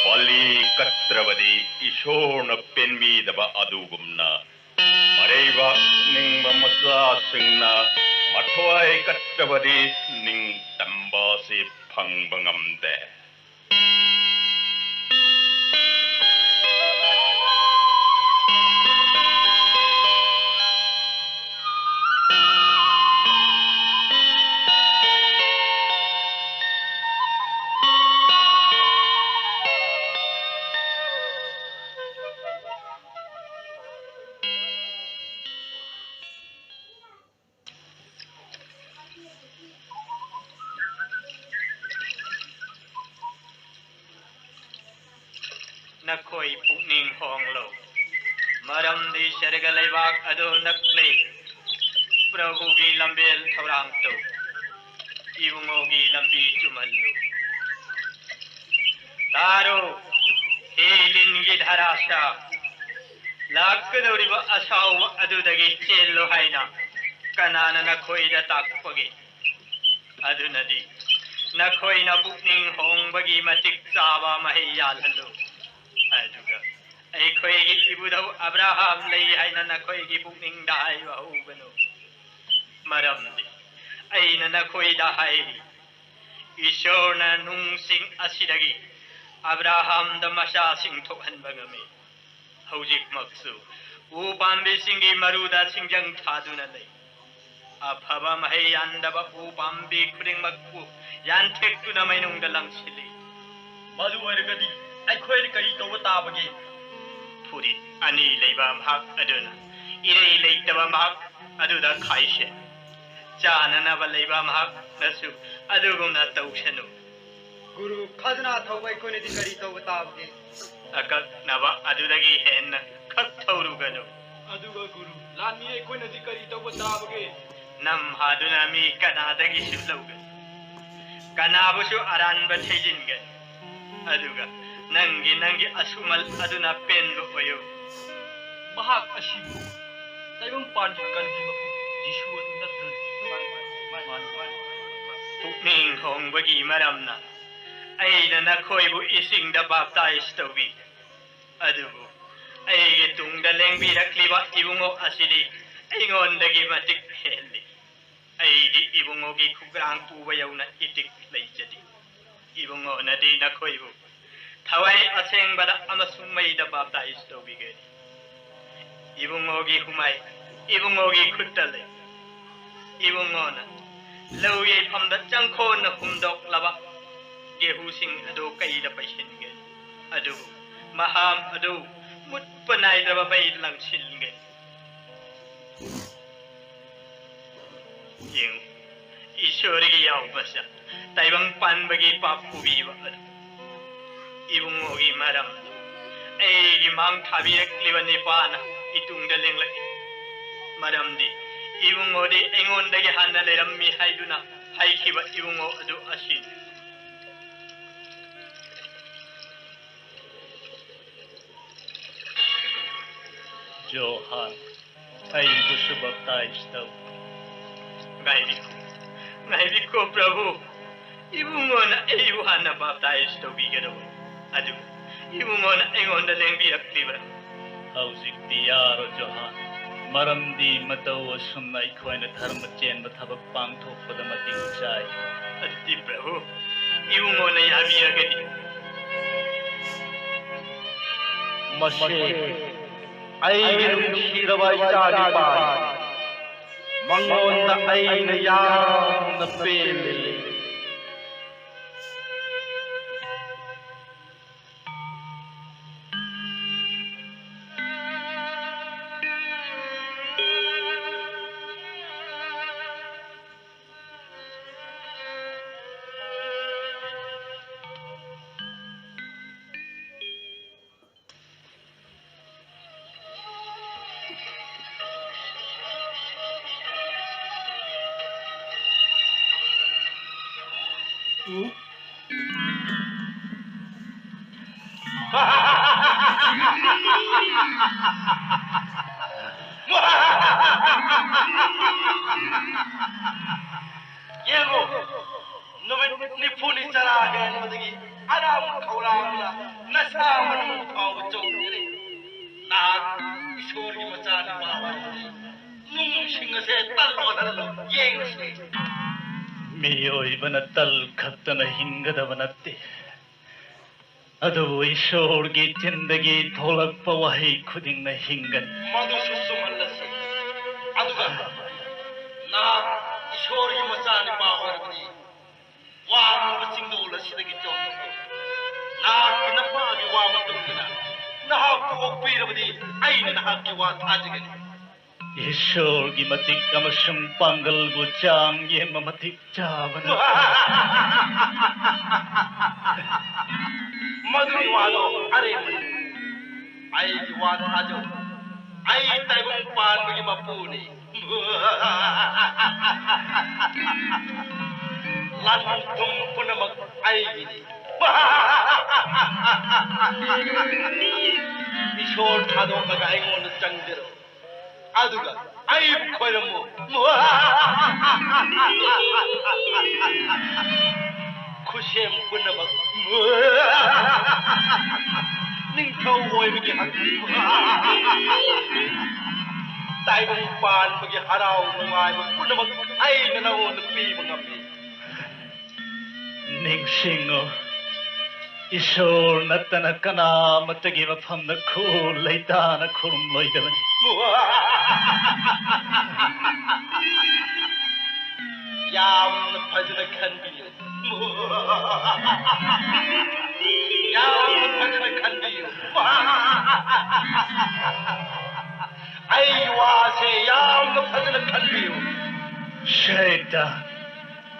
ꯕꯂꯤ ꯀꯠꯇ꯭ꯔꯕꯗꯤ ꯏꯁꯣꯔꯅ ꯄꯦꯟꯕꯤꯗꯕ ꯑꯗꯨꯒꯨꯝꯅ, ꯃꯔꯩꯕꯥꯛ ꯅꯤꯡꯕ ꯃꯆꯥꯁꯤꯡꯅ ꯃꯊ꯭ꯋꯥꯏ ꯀꯠꯇ꯭ꯔꯕꯗꯤ ꯅꯤꯡꯇꯝꯕ ꯑꯁꯤ ꯐꯪꯕ ꯉꯝꯗꯦ꯫ ꯅꯈꯣꯏ ꯄꯨꯛꯅꯤꯡ ꯍꯣꯡꯂꯣ, ꯃꯔꯝꯗꯤ ꯁꯔꯒ ꯂꯩꯕꯥꯛ ꯑꯗꯨ ꯅꯛꯂꯦ꯫ ꯄ꯭ꯔꯚꯨꯒꯤ ꯂꯝꯕꯦꯜ ꯊꯧꯔꯥꯡ ꯇꯧ, ꯏꯕꯨꯡꯉꯣꯒꯤ ꯂꯝꯕꯤ ꯆꯨꯝꯍꯜꯂꯨ꯫ ꯇꯥꯔꯣ, ꯍꯦ ꯂꯤꯟꯒꯤ ꯙꯔꯥꯁꯥ, ꯂꯥꯛꯀꯗꯧꯔꯤꯕ ꯑꯁꯥꯎꯕ ꯑꯗꯨꯗꯒꯤ ꯆꯦꯜꯂꯨ ꯍꯥꯏꯅ ꯀꯅꯥꯅ ꯅꯈꯣꯏꯗ ꯇꯥꯛꯄꯒꯦ? ꯑꯗꯨꯅꯗꯤ ꯅꯈꯣꯏꯅ ꯄꯨꯛꯅꯤꯡ ꯍꯣꯡꯕꯒꯤ ꯃꯇꯤꯛ ꯆꯥꯕ ꯃꯍꯩ ꯌꯥꯜꯍꯜꯂꯨ꯫ ꯑꯗꯨꯒ ꯑꯩꯈꯣꯏꯒꯤ ꯏꯕꯨꯙꯧ ꯑꯕ꯭ꯔꯥꯍꯥꯝ ꯂꯩ ꯍꯥꯏꯅ ꯅꯈꯣꯏꯒꯤ ꯄꯨꯛꯅꯤꯡꯗ ꯍꯥꯏꯕ ꯍꯧꯒꯅꯨ꯫ ꯃꯔꯝꯗꯤ ꯑꯩꯅ ꯅꯈꯣꯏꯗ ꯍꯥꯏꯔꯤ, ꯏꯁꯣꯔꯅ ꯅꯨꯡꯁꯤꯡ ꯑꯁꯤꯗꯒꯤ ꯑꯕ꯭ꯔꯥꯍꯥꯝꯗ ꯃꯆꯥꯁꯤꯡ ꯊꯣꯛꯍꯟꯕ ꯉꯝꯃꯤ꯫ ꯍꯧꯖꯤꯛꯃꯛꯁꯨ ꯎ ꯄꯥꯝꯕꯤꯁꯤꯡꯒꯤ ꯃꯔꯨꯗ ꯁꯤꯡꯖꯪ ꯊꯥꯗꯨꯅ ꯂꯩ꯫ ꯑꯐꯕ ꯃꯍꯩ ꯌꯥꯟꯗꯕ ꯎ ꯄꯥꯝꯕꯤ ꯈꯨꯗꯤꯡꯃꯛꯄꯨ ꯌꯥꯟꯊꯦꯛꯇꯨꯅ ꯃꯩꯅꯨꯡꯗ ꯂꯪꯁꯤꯜꯂꯤ꯫ ꯃꯗꯨ ꯑꯣꯏꯔꯒꯗꯤ ꯑꯩꯈꯣꯏꯅ ꯀꯔꯤ ꯇꯧꯕ ꯇꯥꯕꯒꯦ? ꯐꯨꯔꯤꯠ ꯑꯅꯤ ꯂꯩꯕ ꯃꯍꯥꯛ ꯑꯗꯨꯅ ꯏꯔꯩ ꯂꯩꯇꯕ ꯃꯍꯥꯛ ꯑꯗꯨꯗ ꯈꯥꯏꯁꯦ꯫ ꯆꯥꯅꯅꯕ ꯂꯩꯕ ꯃꯍꯥꯛꯅꯁꯨ ꯑꯗꯨꯒꯨꯝꯅ ꯇꯧꯁꯅꯨ꯫ ꯒꯨꯔꯨ, ꯈꯖꯅꯥ ꯊꯧꯕ ꯑꯩꯈꯣꯏꯅꯗꯤ ꯀꯔꯤ ꯇꯧꯕ ꯇꯥꯕꯒꯦ? ꯑꯀꯛꯅꯕ ꯑꯗꯨꯗꯒꯤ ꯍꯦꯟꯅ ꯈꯛ ꯊꯧꯔꯨꯒꯅꯨ꯫ ꯑꯗꯨꯒ ꯒꯨꯔꯨ, ꯂꯥꯟꯃꯤ ꯑꯩꯈꯣꯏꯅꯗꯤ ꯀꯔꯤ ꯇꯧꯕ ꯇꯥꯕꯒꯦ? ꯅꯝꯍꯥꯗꯨꯅ ꯃꯤ ꯀꯅꯥꯗꯒꯤꯁꯨ ꯂꯧꯒꯅꯨ꯫ ꯀꯅꯥꯕꯨꯁꯨ ꯑꯔꯥꯟꯕ ꯊꯤꯖꯤꯟꯒꯅꯨ꯫ ꯑꯗꯨꯒ ꯅꯪꯒꯤ, ꯅꯪꯒꯤ ꯑꯁꯨꯃꯜ ꯑꯗꯨꯅ ꯄꯦꯟꯕ ꯑꯣꯏꯌꯨ꯫ ꯃꯍꯥꯛ ꯑꯁꯤꯕꯨ ꯇꯥꯏꯕꯪꯄꯥꯟꯒꯤ ꯀꯜꯒꯤ ꯃꯄꯨ ꯖꯤꯁꯨ ꯑꯗꯨ ꯅꯠꯇ꯭ꯔꯅꯦ? ꯄꯨꯛꯅꯤꯡ ꯍꯣꯡꯕꯒꯤ ꯃꯔꯝꯅ ꯑꯩꯅ ꯅꯈꯣꯏꯕꯨ ꯏꯁꯤꯡꯗ ꯕꯥꯞꯇꯥꯏꯖ ꯇꯧꯕꯤ꯫ ꯑꯗꯨꯕꯨ ꯑꯩꯒꯤ ꯇꯨꯡꯗ ꯂꯦꯡꯕꯤꯔꯛꯂꯤꯕ ꯏꯕꯨꯡꯉꯣ ꯑꯁꯤꯗꯤ ꯑꯩꯉꯣꯟꯗꯒꯤ ꯃꯇꯤꯛ ꯍꯦꯜꯂꯤ꯫ ꯑꯩꯗꯤ ꯏꯕꯨꯡꯉꯣꯒꯤ ꯈꯨꯒ꯭ꯔꯥꯡ ꯄꯨꯕ ꯌꯧꯅ ꯏꯇꯤꯛ ꯂꯩꯖꯗꯦ꯫ ꯏꯕꯨꯡꯉꯣꯅꯗꯤ ꯅꯈꯣꯏꯕꯨ ꯊꯋꯥꯏ ꯑꯁꯦꯡꯕꯗ ꯑꯃꯁꯨꯡ ꯃꯩꯗ ꯕꯥꯞꯇꯥꯏꯖ ꯇꯧꯕꯤꯒꯅꯤ꯫ ꯏꯕꯨꯡꯉꯣꯒꯤ ꯍꯨꯃꯥꯏ ꯏꯕꯨꯡꯉꯣꯒꯤ ꯈꯨꯠꯇ ꯂꯩ꯫ ꯏꯕꯨꯡꯉꯣꯅ ꯂꯧ ꯌꯩꯐꯝꯗ ꯆꯪꯈꯣꯟꯅ ꯍꯨꯝꯗꯣꯛꯂꯕ ꯒꯦꯍꯨꯁꯤꯡ ꯑꯗꯨ ꯀꯩꯗ ꯄꯩꯁꯤꯟꯒꯅꯤ꯫ ꯑꯗꯨꯕꯨ ꯃꯍꯥꯝ ꯑꯗꯨ ꯃꯨꯠꯄ ꯅꯥꯏꯗ꯭ꯔꯕ ꯃꯩ ꯂꯪꯁꯤꯟꯒꯅꯤ꯫ ꯌꯦꯡꯉꯨ, ꯏꯁꯣꯔꯒꯤ ꯌꯥꯎꯕꯁꯦ ꯇꯥꯏꯕꯪ ꯄꯥꯟꯕꯒꯤ ꯄꯥꯞ ꯄꯨꯕꯤꯕ ꯑꯗꯨ ꯏꯕꯨꯡꯉꯣꯒꯤ ꯃꯔꯝ ꯑꯩꯒꯤ ꯃꯥꯡ ꯊꯥꯕꯤꯔꯛꯂꯤꯕ ꯅꯤꯄꯥꯅ ꯏꯇꯨꯡꯗ ꯂꯦꯡꯂꯛꯏ꯫ ꯃꯔꯝꯗꯤ ꯏꯕꯨꯡꯉꯣꯗꯤ ꯑꯩꯉꯣꯟꯗꯒꯤ ꯍꯥꯟꯅ ꯂꯩꯔꯝꯃꯤ ꯍꯥꯏꯗꯨꯅ ꯍꯥꯏꯈꯤꯕ ꯏꯕꯨꯡꯉꯣ ꯑꯗꯨ ꯑꯁꯤꯅꯤ꯫ ꯖꯣꯍꯥꯟ, ꯑꯩꯕꯨꯁꯨ ꯕꯞꯇꯥꯏꯖ ꯇꯧ꯫ ꯉꯥꯏꯕꯤꯌꯨ꯫ ꯉꯥꯏꯕꯤꯈꯣ ꯄ꯭ꯔꯚꯨ, ꯏꯕꯨꯡꯉꯣꯅ ꯑꯩꯕꯨ ꯍꯥꯟꯅ ꯕꯥꯞꯇꯥꯏꯖ ꯇꯧꯕꯤꯒꯗꯧꯕꯅꯤ, ꯑꯗꯨꯒ ꯏꯕꯨꯡꯉꯣꯅ ꯑꯩꯉꯣꯟꯗ ꯂꯦꯡꯕꯤꯔꯛꯂꯤꯕ꯭ꯔꯥ? ꯍꯧꯖꯤꯛꯇꯤ ꯌꯥꯔꯣꯏ ꯖꯣꯍꯥꯟ, ꯃꯔꯝꯗꯤ ꯃꯇꯧ ꯑꯁꯨꯝꯅ ꯑꯩꯈꯣꯏꯅ ꯙꯔꯃ ꯆꯦꯟꯕ ꯊꯕꯛ ꯄꯥꯡꯊꯣꯛꯄꯗ ꯃꯇꯤꯛ ꯆꯥꯏ꯫ ꯑꯗꯨꯗꯤ ꯄ꯭ꯔꯚꯨ, ꯏꯕꯨꯡꯉꯣꯅ ꯌꯥꯕꯤꯔꯒꯗꯤ꯫ ꯃꯁꯤ ꯑꯩꯒꯤ ꯅꯨꯡꯁꯤꯔꯕ ꯏꯆꯥꯅꯤꯄꯥꯅꯤ꯫ ꯃꯉꯣꯟꯗ ꯑꯩꯅ ꯌꯥꯝꯅ ꯄꯦꯜꯂꯤ꯫ ꯌꯦꯡꯉꯨ, ꯅꯨꯃꯤꯠ ꯅꯤꯐꯨꯅꯤ ꯆꯔꯥ ꯍꯦꯟꯕꯗꯒꯤ ꯑꯔꯥꯝ ꯈꯧꯔꯥꯡꯕꯅ ꯅꯁꯥ ꯃꯅꯨꯡ ꯐꯥꯎꯕ ꯆꯣꯛꯊꯔꯦ꯫ ꯅꯍꯥꯛ ꯏꯁꯣꯔꯒꯤ ꯃꯆꯥꯅꯨꯄꯥ ꯑꯣꯏꯔꯕꯗꯤ ꯅꯨꯡꯁꯤꯡ ꯑꯁꯦ ꯇꯜ ꯑꯣꯜꯍꯜꯂꯨ, ꯌꯦꯡꯁꯤ꯫ ꯃꯤꯑꯣꯏꯕꯅ ꯇꯜ ꯈꯛꯇꯅ ꯍꯤꯡꯒꯗꯕ ꯅꯠꯇꯦ, ꯑꯗꯨꯕꯨ ꯏꯁꯣꯔꯒꯤ ꯆꯤꯟꯗꯒꯤ ꯊꯣꯛꯂꯛꯄ ꯋꯥꯍꯩ ꯈꯨꯗꯤꯡꯅ ꯍꯤꯡꯒꯅꯤ꯫ ꯃꯗꯨꯁꯨ ꯆꯨꯝꯍꯜꯂꯁꯤ꯫ ꯑꯗꯨꯒ ꯅꯍꯥꯛ ꯏꯁꯣꯔꯒꯤ ꯃꯆꯥꯅꯨꯄꯥ ꯑꯣꯏꯔꯕꯗꯤ ꯋꯥꯡꯂꯕ ꯆꯤꯡꯗꯣꯜ ꯑꯁꯤꯗꯒꯤ ꯆꯣꯡꯊꯣꯛꯎ꯫ ꯅꯍꯥꯛꯀꯤ ꯅꯄꯥꯒꯤ ꯋꯥ ꯃꯇꯨꯡ ꯏꯟꯅ ꯅꯍꯥꯛꯄꯨ ꯑꯣꯛꯄꯤꯔꯕꯗꯤ ꯑꯩꯅ ꯅꯍꯥꯛꯀꯤ ꯋꯥ ꯊꯥꯖꯒꯅꯤ꯫ ꯏꯁꯣꯔꯒꯤ ꯃꯇꯤꯛ ꯑꯃꯁꯨꯡ ꯄꯥꯡꯒꯜꯕꯨ ꯆꯥꯡ ꯌꯦꯡꯕ ꯃꯇꯤꯛ ꯆꯥꯕꯅ꯫ ꯃꯗꯨꯒꯤ ꯋꯥꯗꯣ ꯑꯔꯦꯝꯕꯅꯤ꯫ ꯑꯩꯒꯤ ꯋꯥ ꯊꯥꯖꯧ꯫ ꯑꯩ ꯇꯥꯏꯕꯪ ꯄꯥꯟꯕꯒꯤ ꯃꯄꯨꯅꯤ꯫ ꯂꯟ ꯊꯨꯝ ꯄꯨꯝꯅꯃꯛ ꯑꯩꯒꯤꯅꯤ꯫ ꯏꯁꯣꯔ ꯊꯥꯗꯣꯛꯂꯒ ꯑꯩꯉꯣꯟꯗ ꯆꯪꯖꯔꯣ꯫ ꯑꯗꯨꯒ ꯑꯩꯕꯨ ꯈꯣꯏꯔꯝꯃꯨ꯫ ꯈꯨꯠꯁꯦꯝ ꯄꯨꯝꯅꯃꯛ, ꯅꯤꯡꯊꯧ ꯑꯣꯏꯕꯒꯤ ꯍꯛ, ꯇꯥꯏꯕꯪ ꯄꯥꯟꯕꯒꯤ ꯍꯔꯥꯎ ꯅꯨꯡꯉꯥꯏꯕ ꯄꯨꯝꯅꯃꯛ ꯑꯩꯅ ꯅꯉꯣꯟꯗ ꯄꯤꯕ ꯉꯝꯃꯤ꯫ ꯅꯤꯡꯁꯤꯡꯉꯨ, ꯏꯁꯣꯔ ꯅꯠꯇꯅ ꯀꯅꯥ ꯑꯃꯠꯇꯒꯤ ꯃꯐꯝꯗ ꯈꯨ ꯂꯩꯇꯥꯅ ꯈꯨꯔꯨꯝꯂꯣꯏꯗꯕꯅꯤ꯫ ꯌꯥꯝꯅ ꯐꯖꯅ ꯈꯟꯕꯤꯌꯨ꯫ ꯌꯥꯝꯅ ꯐꯖꯅ ꯈꯟꯕꯤꯌꯨ꯫ ꯑꯩꯒꯤ ꯋꯥꯁꯦ ꯌꯥꯝꯅ ꯐꯖꯅ ꯈꯟꯕꯤꯌꯨ꯫ ꯁꯩꯇꯥꯟ,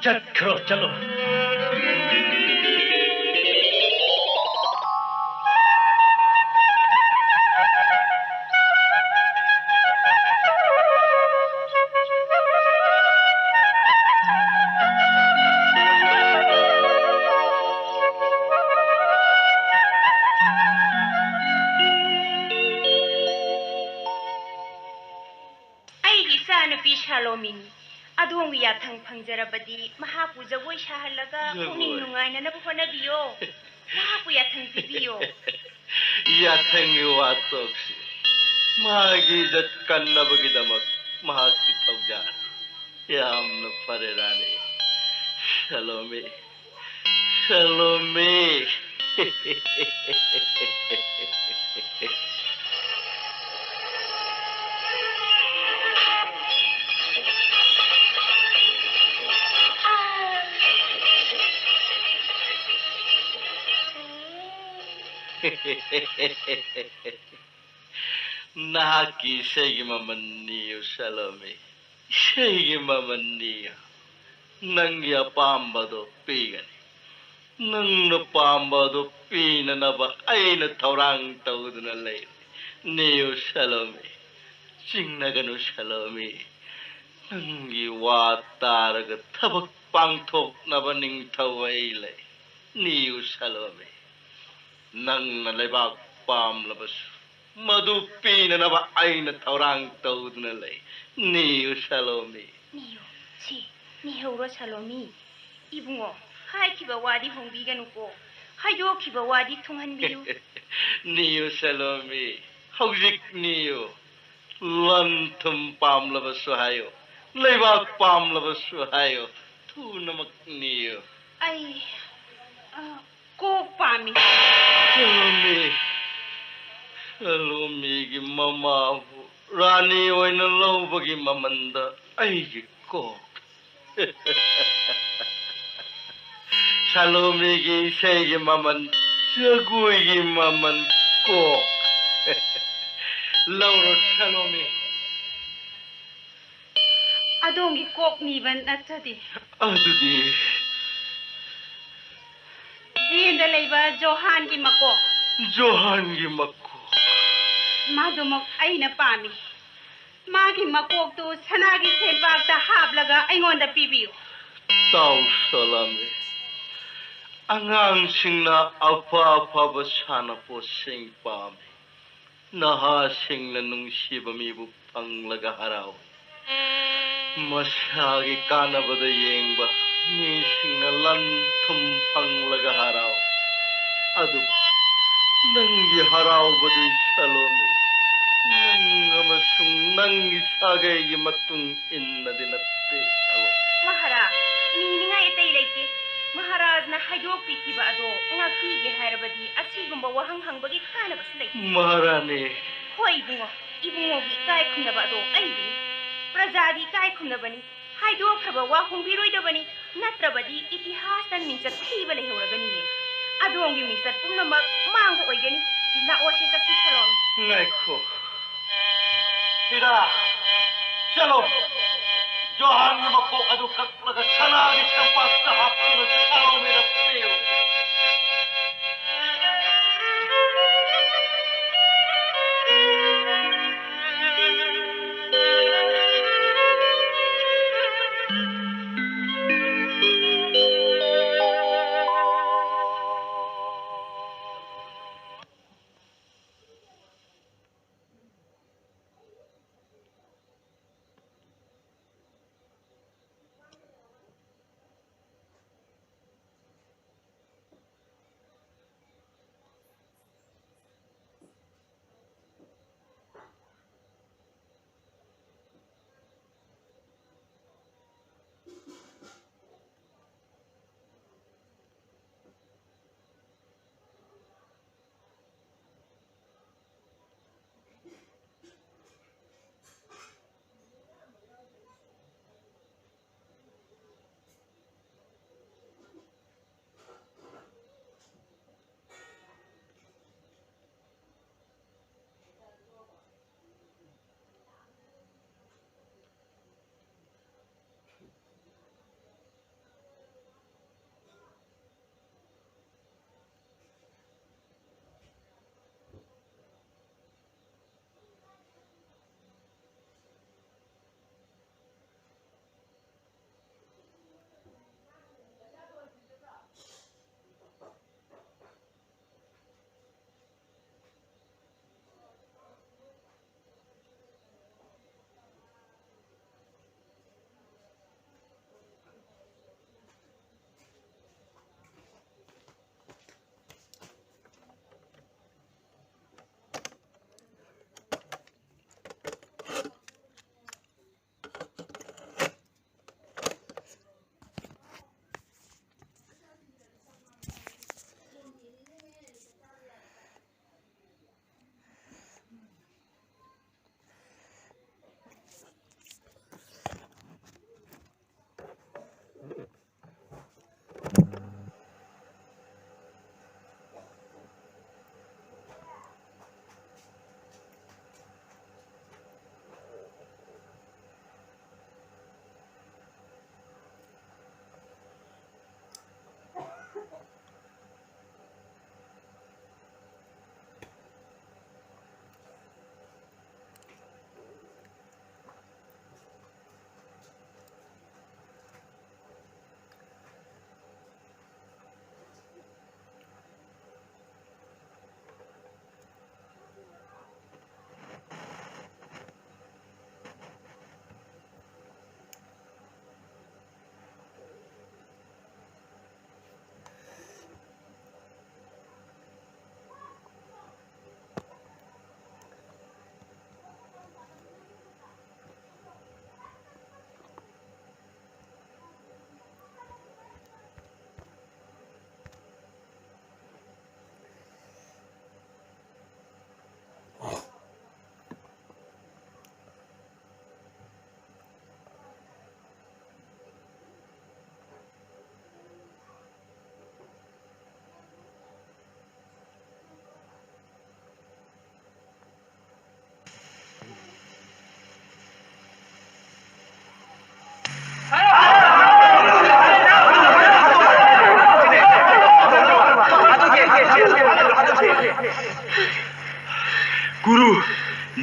ꯆꯠꯈ꯭ꯔꯣ, ꯆꯠꯂꯣ꯫ ꯑꯩꯒꯤ ꯏꯆꯥꯅꯨꯄꯤ ꯁꯥꯂꯣꯃꯤꯅꯤ꯫ ꯑꯗꯣꯝꯒꯤ ꯌꯥꯊꯪ ꯐꯪꯖꯔꯕꯗꯤ ꯃꯍꯥꯛꯄꯨ ꯖꯒꯣꯏ ꯁꯥꯍꯜꯂꯒ ꯖꯒꯣꯏ꯫ ꯄꯨꯛꯅꯤꯡ ꯅꯨꯡꯉꯥꯏꯅꯅꯕ ꯍꯣꯠꯅꯕꯤꯌꯣ꯫ ꯃꯍꯥꯛꯄꯨ ꯌꯥꯊꯪ ꯄꯤꯕꯤꯌꯣ꯫ ꯌꯥꯊꯪꯒꯤ ꯋꯥ ꯇꯣꯛꯁꯤ꯫ ꯃꯥꯒꯤ ꯏꯖꯠ ꯀꯟꯅꯕꯒꯤꯗꯃꯛ ꯃꯍꯥꯛꯀꯤ ꯊꯧꯖꯥꯜ꯫ ꯌꯥꯝꯅ ꯐꯔꯦ, ꯔꯥꯅꯤ꯫ ꯁꯥꯂꯣꯃꯤ, ꯁꯥꯂꯣꯃꯤ꯫ ꯅꯍꯥꯛꯀꯤ ꯏꯁꯩꯒꯤ ꯃꯃꯜ ꯅꯤꯌꯨ, ꯁꯥꯂꯣꯃꯤ꯫ ꯏꯁꯩꯒꯤ ꯃꯃꯜ ꯅꯤꯌꯨ꯫ ꯅꯪꯒꯤ ꯑꯄꯥꯝꯕꯗꯣ ꯄꯤꯒꯅꯤ꯫ ꯅꯪꯅ ꯄꯥꯝꯕ ꯑꯗꯨ ꯄꯤꯅꯅꯕ ꯑꯩꯅ ꯊꯧꯔꯥꯡ ꯇꯧꯗꯨꯅ ꯂꯩꯔꯤ꯫ ꯅꯤꯌꯨ, ꯁꯥꯂꯣꯃꯤ꯫ ꯆꯤꯡꯅꯒꯅꯨ, ꯁꯥꯂꯣꯃꯤ꯫ ꯅꯪꯒꯤ ꯋꯥ ꯇꯥꯔꯒ ꯊꯕꯛ ꯄꯥꯡꯊꯣꯛꯅꯕ ꯅꯤꯡꯊꯧ ꯑꯩ ꯂꯩ꯫ ꯅꯤꯌꯨ, ꯁꯥꯂꯣꯃꯤ꯫ ꯅꯪꯅ ꯂꯩꯕꯥꯛ ꯄꯥꯝꯂꯕꯁꯨ, ꯃꯗꯨ ꯄꯤꯅꯅꯕ ꯑꯩꯅ ꯊꯧꯔꯥꯡ ꯇꯧꯗꯨꯅ ꯂꯩ꯫ ꯅꯤꯌꯨ, ꯁꯂꯣꯃꯤ꯫ ꯅꯤꯌꯨ, ꯁꯤ, ꯅꯤꯍꯧꯔꯣ, ꯁꯂꯣꯃꯤ꯫ ꯏꯕꯨꯡꯉꯣ, ꯍꯥꯏꯈꯤꯕ ꯋꯥꯗꯤ ꯍꯣꯡꯕꯤꯒꯅꯨꯀꯣ꯫ ꯍꯥꯏꯗꯣꯛꯈꯤꯕ ꯋꯥꯗꯤ ꯊꯨꯡꯍꯟꯕꯤꯌꯨ꯫ ꯅꯤꯌꯨ, ꯁꯂꯣꯃꯤ, ꯍꯧꯖꯤꯛ ꯅꯤꯌꯨ꯫ ꯂꯟ ꯊꯨꯝ ꯄꯥꯝꯂꯕꯁꯨ ꯍꯥꯏꯌꯨ, ꯂꯩꯕꯥꯛ ꯄꯥꯝꯂꯕꯁꯨ ꯍꯥꯏꯌꯨ, ꯊꯨꯅꯃꯛ ꯅꯤꯌꯨ꯫ ꯑꯩ, ꯑ, ꯀꯣꯛ ꯄꯥꯝꯃꯤ꯫ ꯁꯂꯣꯃꯤ, ꯁꯂꯣꯃꯤꯒꯤ ꯃꯃꯥꯕꯨ ꯔꯥꯅꯤ ꯑꯣꯏꯅ ꯂꯧꯕꯒꯤ ꯃꯃꯟꯗ ꯑꯩꯒꯤ ꯀꯣꯛ꯫ ꯁꯂꯣꯃꯤꯒꯤ ꯏꯁꯩꯒꯤ ꯃꯃꯜ, ꯖꯒꯣꯏꯒꯤ ꯃꯃꯜ ꯀꯣꯛ꯫ ꯂꯧꯔꯣ, ꯁꯂꯣꯃꯤ꯫ ꯑꯗꯣꯝꯒꯤ ꯀꯣꯛ ꯅꯤꯕ ꯅꯠꯇ꯭ꯔꯗꯤ꯫ ꯑꯗꯨꯗꯤ? ꯖꯦꯟꯗ ꯂꯩꯕ ꯖꯣꯍꯥꯟꯒꯤ ꯃꯀꯣꯛ꯫ ꯖꯣꯍꯥꯟꯒꯤ ꯃꯀꯣꯛ꯫ ꯃꯥꯗꯨꯃꯛ ꯑꯩꯅ ꯄꯥꯝꯃꯤ꯫ ꯃꯥꯒꯤ ꯃꯀꯣꯛꯇꯨ ꯁꯅꯥꯒꯤ ꯁꯦꯟꯄꯥꯛꯇ ꯍꯥꯞꯂꯒ ꯑꯩꯉꯣꯟꯗ ꯄꯤꯕꯤꯌꯨ꯫ ꯇꯥꯎ, ꯁꯂꯣꯃꯤ꯫ ꯑꯉꯥꯡꯁꯤꯡꯅ ꯑꯐ ꯑꯐꯕ ꯁꯥꯟꯅꯄꯣꯠꯁꯤꯡ ꯄꯥꯝꯃꯤ꯫ ꯅꯍꯥꯁꯤꯡꯅ ꯅꯨꯡꯁꯤꯕ ꯃꯤꯕꯨ ꯐꯪꯂꯒ ꯍꯔꯥꯎꯏ꯫ ꯃꯁꯥꯒꯤ ꯀꯥꯟꯅꯕꯗ ꯌꯦꯡꯕ ꯃꯤꯁꯤꯡꯅ ꯂꯟ ꯊꯨꯝ ꯐꯪꯂꯒ ꯍꯔꯥꯎꯏ꯫ ꯑꯗꯨꯕꯨ ꯅꯪꯒꯤ ꯍꯔꯥꯎꯕꯗꯨ, ꯁꯂꯣꯃꯤ, ꯅꯪ ꯑꯃꯁꯨꯡ ꯅꯪꯒꯤ ꯁꯥꯒꯩꯒꯤ ꯃꯇꯨꯡ ꯏꯟꯅꯗꯤ ꯅꯠꯇꯦ, ꯁꯂꯣꯃꯤ꯫ ꯃꯍꯥꯔꯥꯖ, ꯅꯤꯅꯤꯡꯉꯥꯏ ꯑꯇꯩ ꯂꯩꯇꯦ꯫ ꯃꯍꯥꯔꯥꯖꯅ ꯍꯥꯏꯗꯣꯛꯄꯤꯈꯤꯕ ꯑꯗꯣ ꯉꯥꯛꯄꯤꯒꯦ ꯍꯥꯏꯔꯕꯗꯤ ꯑꯁꯤꯒꯨꯝꯕ ꯋꯥꯍꯪ ꯍꯪꯕꯒꯤ ꯀꯥꯟꯅꯕꯁꯨ ꯂꯩꯇꯦ꯫ ꯃꯍꯥꯔꯥꯅꯤ꯫ ꯍꯣꯏ ꯏꯕꯨꯡꯉꯣ, ꯏꯕꯨꯡꯉꯣꯒꯤ ꯏꯀꯥꯏ ꯈꯨꯝꯅꯕ ꯑꯗꯣ ꯑꯩꯒꯤꯅꯤ꯫ ꯄ꯭ꯔꯖꯥꯒꯤ ꯏꯀꯥꯏ ꯈꯨꯝꯅꯕꯅꯤ꯫ ꯍꯥꯏꯗꯣꯛꯈ꯭ꯔꯕ ꯋꯥ ꯍꯣꯡꯕꯤꯔꯣꯏꯗꯕꯅꯤ, ꯅꯠꯇ꯭ꯔꯕꯗꯤ ꯏꯇꯤꯍꯥꯁꯇ ꯃꯤꯡꯆꯠ ꯊꯤꯕ ꯂꯩꯍꯧꯔꯒꯅꯤꯌꯦ꯫ ꯑꯗꯣꯝꯒꯤ ꯃꯤꯡꯆꯠ ꯄꯨꯝꯅꯃꯛ ꯃꯥꯡꯕ ꯑꯣꯏꯒꯅꯤ꯫ ꯂꯥꯛꯑꯣꯁꯦ, ꯆꯠꯁꯤ, ꯁꯂꯣꯝ꯫ ꯉꯥꯏꯈꯣ꯫ ꯍꯤꯔꯥ, ꯆꯠꯂꯣ꯫ ꯖꯣꯍꯥꯟꯒꯤ ꯃꯀꯣꯛ ꯑꯗꯨ ꯀꯛꯂꯒ ꯁꯅꯥꯒꯤ ꯁꯦꯝꯄꯥꯛꯇ ꯍꯥꯞꯇꯨꯅ ꯁꯂꯣꯃꯤꯗ ꯄꯤꯌꯨ꯫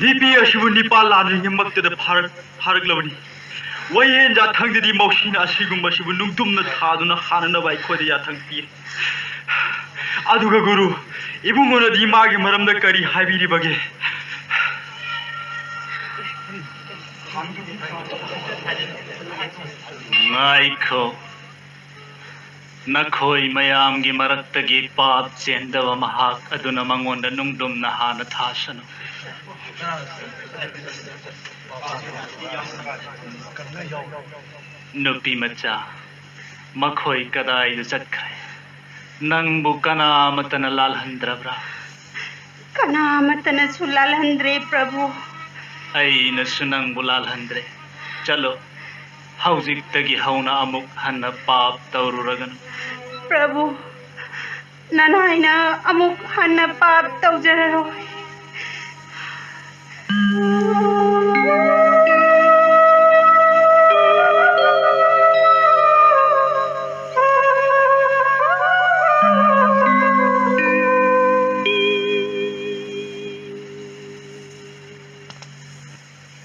ꯅꯨꯄꯤ ꯑꯁꯤꯕꯨ ꯅꯤꯄꯥ ꯂꯥꯟꯅꯔꯤꯉꯩꯃꯛꯇꯗ ꯐꯥꯔꯛ-, ꯐꯥꯔꯛꯂꯕꯅꯤ꯫ ꯋꯥꯌꯦꯟ ꯌꯥꯊꯪꯗꯗꯤ ꯃꯧꯁꯤꯅ ꯑꯁꯤꯒꯨꯝꯕꯁꯤꯕꯨ ꯅꯨꯡꯗꯨꯝꯅ ꯊꯥꯗꯨꯅ ꯍꯥꯟꯅꯅꯕ ꯑꯩꯈꯣꯏꯗ ꯌꯥꯊꯪ ꯄꯤ꯫ ꯑꯗꯨꯒ ꯒꯨꯔꯨ, ꯏꯕꯨꯡꯉꯣꯅꯗꯤ ꯃꯥꯒꯤ ꯃꯔꯝꯗ ꯀꯔꯤ ꯍꯥꯏꯕꯤꯔꯤꯕꯒꯦ? ꯉꯥꯏꯈꯣ꯫ ꯅꯈꯣꯏ ꯃꯌꯥꯝꯒꯤ ꯃꯔꯛꯇꯒꯤ ꯄꯥꯞ ꯆꯦꯟꯗꯕ ꯃꯍꯥꯛ ꯑꯗꯨꯅ ꯃꯉꯣꯟꯗ ꯅꯨꯡꯗꯨꯝꯅ ꯍꯥꯟꯅ ꯊꯥꯁꯅꯨ꯫ ꯅꯨꯄꯤ ꯃꯆꯥ, ꯃꯈꯣꯏ ꯀꯗꯥꯏꯗ ꯆꯠꯈ꯭ꯔꯦ? ꯅꯪꯕꯨ ꯀꯅꯥꯃꯠꯇꯅ ꯂꯥꯜꯍꯟꯗ꯭ꯔꯕ꯭ꯔꯥ? ꯀꯅꯥꯃꯠꯇꯅꯁꯨ ꯂꯥꯜꯍꯟꯗ꯭ꯔꯦ, ꯄ꯭ꯔꯚꯨ꯫ ꯑꯩꯅꯁꯨ ꯅꯪꯕꯨ ꯂꯥꯜꯍꯟꯗ꯭ꯔꯦ꯫ ꯆꯠꯂꯣ, ꯍꯧꯖꯤꯛꯇꯒꯤ ꯍꯧꯅ ꯑꯃꯨꯛ ꯍꯟꯅ ꯄꯥꯞ ꯇꯧꯔꯨꯔꯒꯅꯨ꯫ ꯄ꯭ꯔꯚꯨ, ꯅꯅꯥꯏꯅ ꯑꯃꯨꯛ ꯍꯟꯅ ꯄꯥꯞ ꯇꯧꯖꯔꯔꯣꯏ꯫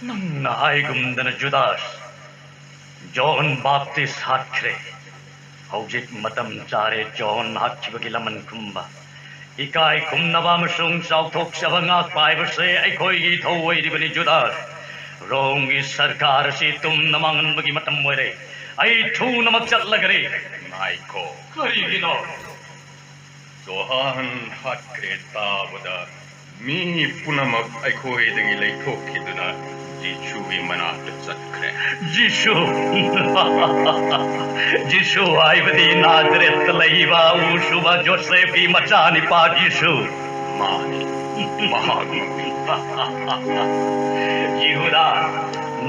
ꯅꯪꯅ ꯍꯥꯏꯒꯨꯝꯗꯅ ꯖꯨꯗꯥꯁ, ꯖꯣꯟ ꯕꯥꯞꯇꯤꯁ ꯍꯥꯠꯈ꯭ꯔꯦ꯫ ꯍꯧꯖꯤꯛ ꯃꯇꯝ ꯆꯥꯔꯦ ꯖꯣꯟ ꯍꯥꯠꯈꯤꯕꯒꯤ ꯂꯃꯟ ꯈꯨꯝꯕ꯫ ꯏꯀꯥꯏ ꯈꯨꯝꯅꯕ ꯑꯃꯁꯨꯡ ꯆꯥꯎꯊꯣꯛꯆꯕ ꯉꯥꯛꯄ ꯍꯥꯏꯕꯁꯦ ꯑꯩꯈꯣꯏꯒꯤ ꯏꯊꯧ ꯑꯣꯏꯔꯤꯕꯅꯤ, ꯖꯨꯗꯥꯁ꯫ ꯔꯣꯝꯒꯤ ꯁꯔꯀꯥꯔ ꯑꯁꯤ ꯇꯨꯝꯅ ꯃꯥꯡꯍꯟꯕꯒꯤ ꯃꯇꯝ ꯑꯣꯏꯔꯦ꯫ ꯑꯩ ꯊꯨꯅꯃꯛ ꯆꯠꯂꯒꯅꯤ꯫ ꯉꯥꯏꯈꯣ꯫ ꯀꯔꯤꯒꯤꯅꯣ? ꯖꯣꯍꯥꯟ ꯍꯥꯠꯈ꯭ꯔꯦ ꯇꯥꯕꯗ ꯃꯤ ꯄꯨꯝꯅꯃꯛ ꯑꯩꯈꯣꯏꯗꯒꯤ ꯂꯩꯊꯣꯛꯈꯤꯗꯨꯅ ꯖꯤꯁꯨꯒꯤ ꯃꯅꯥꯛꯇ ꯆꯠꯈ꯭ꯔꯦ꯫ ꯖꯤꯁꯨ! ꯖꯤꯁꯨ ꯍꯥꯏꯕꯗꯤ ꯅꯥꯖꯔꯦꯠꯇ ꯂꯩꯕ ꯎꯁꯨꯕ ꯖꯣꯁꯦꯐꯀꯤ ꯃꯆꯥꯅꯤꯄꯥ ꯖꯤꯁꯨ꯫ ꯃꯥꯅꯤ, ꯃꯍꯥꯛꯃꯛꯅꯤ꯫ ꯌꯤꯍꯨꯗꯥ,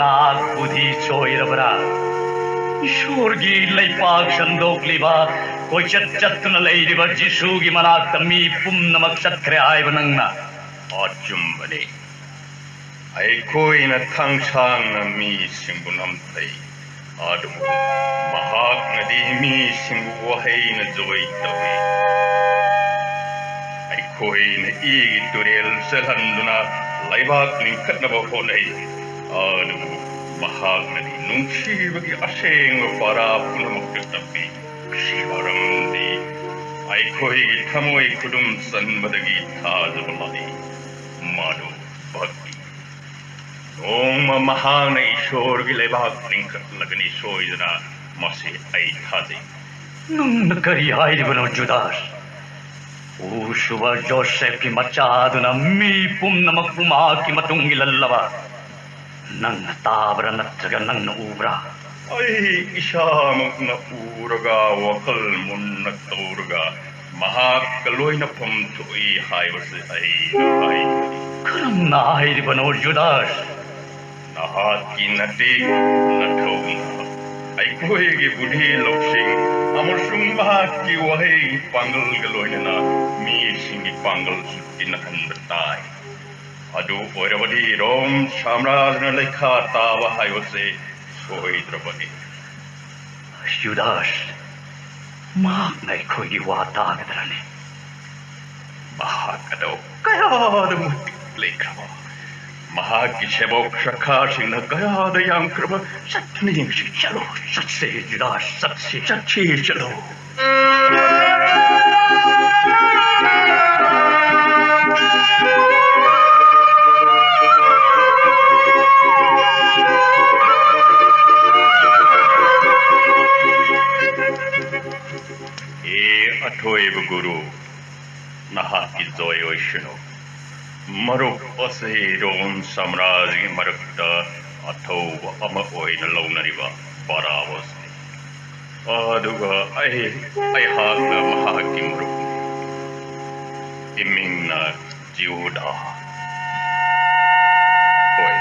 ꯅꯍꯥꯛ ꯕꯨꯙꯤ ꯆꯣꯏꯔꯕ꯭ꯔꯥ? ꯏꯁꯣꯔꯒꯤ ꯂꯩꯄꯥꯛ ꯁꯟꯗꯣꯛꯂꯤꯕ, ꯀꯣꯏꯆꯠ ꯆꯠꯇꯨꯅ ꯂꯩꯔꯤꯕ ꯖꯤꯁꯨꯒꯤ ꯃꯅꯥꯛꯇ ꯃꯤ ꯄꯨꯝꯅꯃꯛ ꯆꯠꯈ꯭ꯔꯦ ꯍꯥꯏꯕ ꯅꯪꯅ? ꯑꯆꯨꯝꯕꯅꯤ꯫ ꯑꯩꯈꯣꯏꯅ ꯊꯥꯡꯁꯥꯡꯅ ꯃꯤꯁꯤꯡꯕꯨ ꯅꯝꯊꯩ, ꯑꯗꯨꯕꯨ ꯃꯍꯥꯛꯅꯗꯤ ꯃꯤꯁꯤꯡꯕꯨ ꯋꯥꯍꯩꯅ ꯖꯣꯏ ꯇꯧꯏ꯫ ꯑꯩꯈꯣꯏ ꯑꯩꯈꯣꯏꯅ ꯏꯒꯤ ꯇꯨꯔꯦꯜ ꯆꯦꯜꯍꯟꯗꯨꯅ ꯂꯩꯕꯥꯛ ꯂꯤꯡꯈꯠꯅꯕ ꯍꯣꯠꯅꯩ꯫ ꯑꯗꯨꯕꯨ ꯃꯍꯥꯛꯅꯗꯤ ꯅꯨꯡꯁꯤꯕꯒꯤ ꯑꯁꯦꯡꯕ ꯄꯥꯔꯥ ꯄꯨꯝꯅꯃꯛꯇ ꯇꯝꯕꯤ꯫ ꯃꯔꯝꯗꯤ ꯑꯩꯈꯣꯏꯒꯤ ꯊꯃꯣꯏ ꯈꯨꯗꯨꯝ ꯆꯟꯕꯗꯒꯤ ꯊꯥꯖꯕ ꯂꯥꯛꯏ꯫ ꯃꯗꯨ ꯚꯛꯇꯤ꯫ ꯅꯣꯡꯃ ꯃꯍꯥꯛꯅ ꯏꯁꯣꯔꯒꯤ ꯂꯩꯕꯥꯛ ꯂꯤꯡꯈꯠꯂꯒꯅꯤ ꯁꯣꯏꯗꯅ, ꯃꯁꯤ ꯑꯩ ꯊꯥꯖꯩ꯫ ꯅꯪꯅ ꯀꯔꯤ ꯍꯥꯏꯔꯤꯕꯅꯣ, ꯖꯨꯗꯥꯁ? ꯎꯁꯨꯕ ꯖꯣꯁꯦꯐꯀꯤ ꯃꯆꯥꯗꯨꯅ ꯃꯤ ꯄꯨꯝꯅꯃꯛꯄꯨ ꯃꯍꯥꯛꯀꯤ ꯃꯇꯨꯡ ꯏꯜꯍꯜꯂꯕ ꯅꯪꯅ ꯇꯥꯕ꯭ꯔꯥ ꯅꯠꯇ꯭ꯔꯒ ꯅꯪꯅ ꯎꯕ꯭ꯔꯥ? ꯑꯩ ꯏꯁꯥꯃꯛꯅ ꯎꯔꯒ ꯋꯥꯈꯜ ꯃꯨꯟꯅ ꯇꯧꯔꯒ ꯃꯍꯥꯛꯀ ꯂꯣꯏꯅꯐꯝ ꯊꯣꯛꯏ ꯍꯥꯏꯕꯁꯤ ꯑꯩꯅ ꯍꯥꯏꯕꯅꯤ꯫ ꯀꯔꯝꯅ ꯍꯥꯏꯔꯤꯕꯅꯣ, ꯖꯨꯗꯥꯁ? ꯅꯍꯥꯛꯀꯤ ꯅꯇꯦꯛ ꯅꯊꯧꯅ ꯑꯩꯈꯣꯏꯒꯤ ꯕꯨꯙꯤ ꯂꯧꯁꯤꯡ ꯑꯃꯁꯨꯡ ꯃꯍꯥꯛꯀꯤ ꯋꯥꯍꯩ ꯄꯥꯡꯒꯜꯒ ꯂꯣꯏꯅꯅ ꯃꯤꯁꯤꯡꯒꯤ ꯄꯥꯡꯒꯜꯁꯨ ꯇꯤꯟꯅꯍꯟꯕ ꯇꯥꯏ꯫ ꯑꯗꯨ ꯑꯣꯏꯔꯕꯗꯤ ꯔꯣꯝ ꯁꯥꯝꯔꯥꯖꯅ ꯂꯩꯈꯥ ꯇꯥꯕ ꯍꯥꯏꯕꯁꯦ ꯁꯣꯏꯗ꯭ꯔꯕꯅꯤ꯫ ꯖꯨꯗꯥꯁ, ꯃꯍꯥꯛꯅ ꯑꯩꯈꯣꯏꯒꯤ ꯋꯥ ꯇꯥꯒꯗ꯭ꯔꯅꯦ? ꯃꯍꯥꯛ ꯑꯗꯨ ꯀꯌꯥꯗ ꯃꯇꯤꯛ ꯂꯩꯈ꯭ꯔꯕ, ꯃꯍꯥꯛꯀꯤ ꯁꯦꯕꯣꯛ ꯁꯈꯥꯁꯤꯡꯅ ꯀꯌꯥꯗ ꯌꯥꯝꯈ꯭ꯔꯕ꯫ ꯆꯠꯇꯨꯅ ꯌꯦꯡꯁꯤ, ꯆꯠꯂꯣ꯫ ꯆꯠꯁꯦ ꯖꯨꯗꯥꯁ, ꯆꯠꯁꯤ꯫ ꯆꯠꯁꯤ, ꯆꯠꯂꯣ꯫ ꯍꯦ ꯑꯊꯣꯏꯕ ꯒꯨꯔꯨ, ꯅꯍꯥꯛꯀꯤ ꯖꯣꯏ ꯑꯣꯏꯁꯅꯨ꯫ ꯃꯔꯨꯞ ꯑꯁꯤ ꯔꯣꯝ ꯁꯥꯝꯔꯥꯖꯒꯤ ꯃꯔꯛꯇ ꯑꯊꯧꯕ ꯑꯃ ꯑꯣꯏꯅ ꯂꯧꯅꯔꯤꯕ ꯕꯔꯥꯕꯥꯁꯅꯤ꯫ ꯑꯗꯨꯒ ꯑꯩ, ꯑꯩꯍꯥꯛꯅ ꯃꯍꯥꯛꯀꯤ ꯃꯔꯨꯞꯅꯤ꯫ ꯏꯃꯤꯡꯅ ꯖꯤꯍꯨꯗꯥ꯫ ꯍꯣꯏ,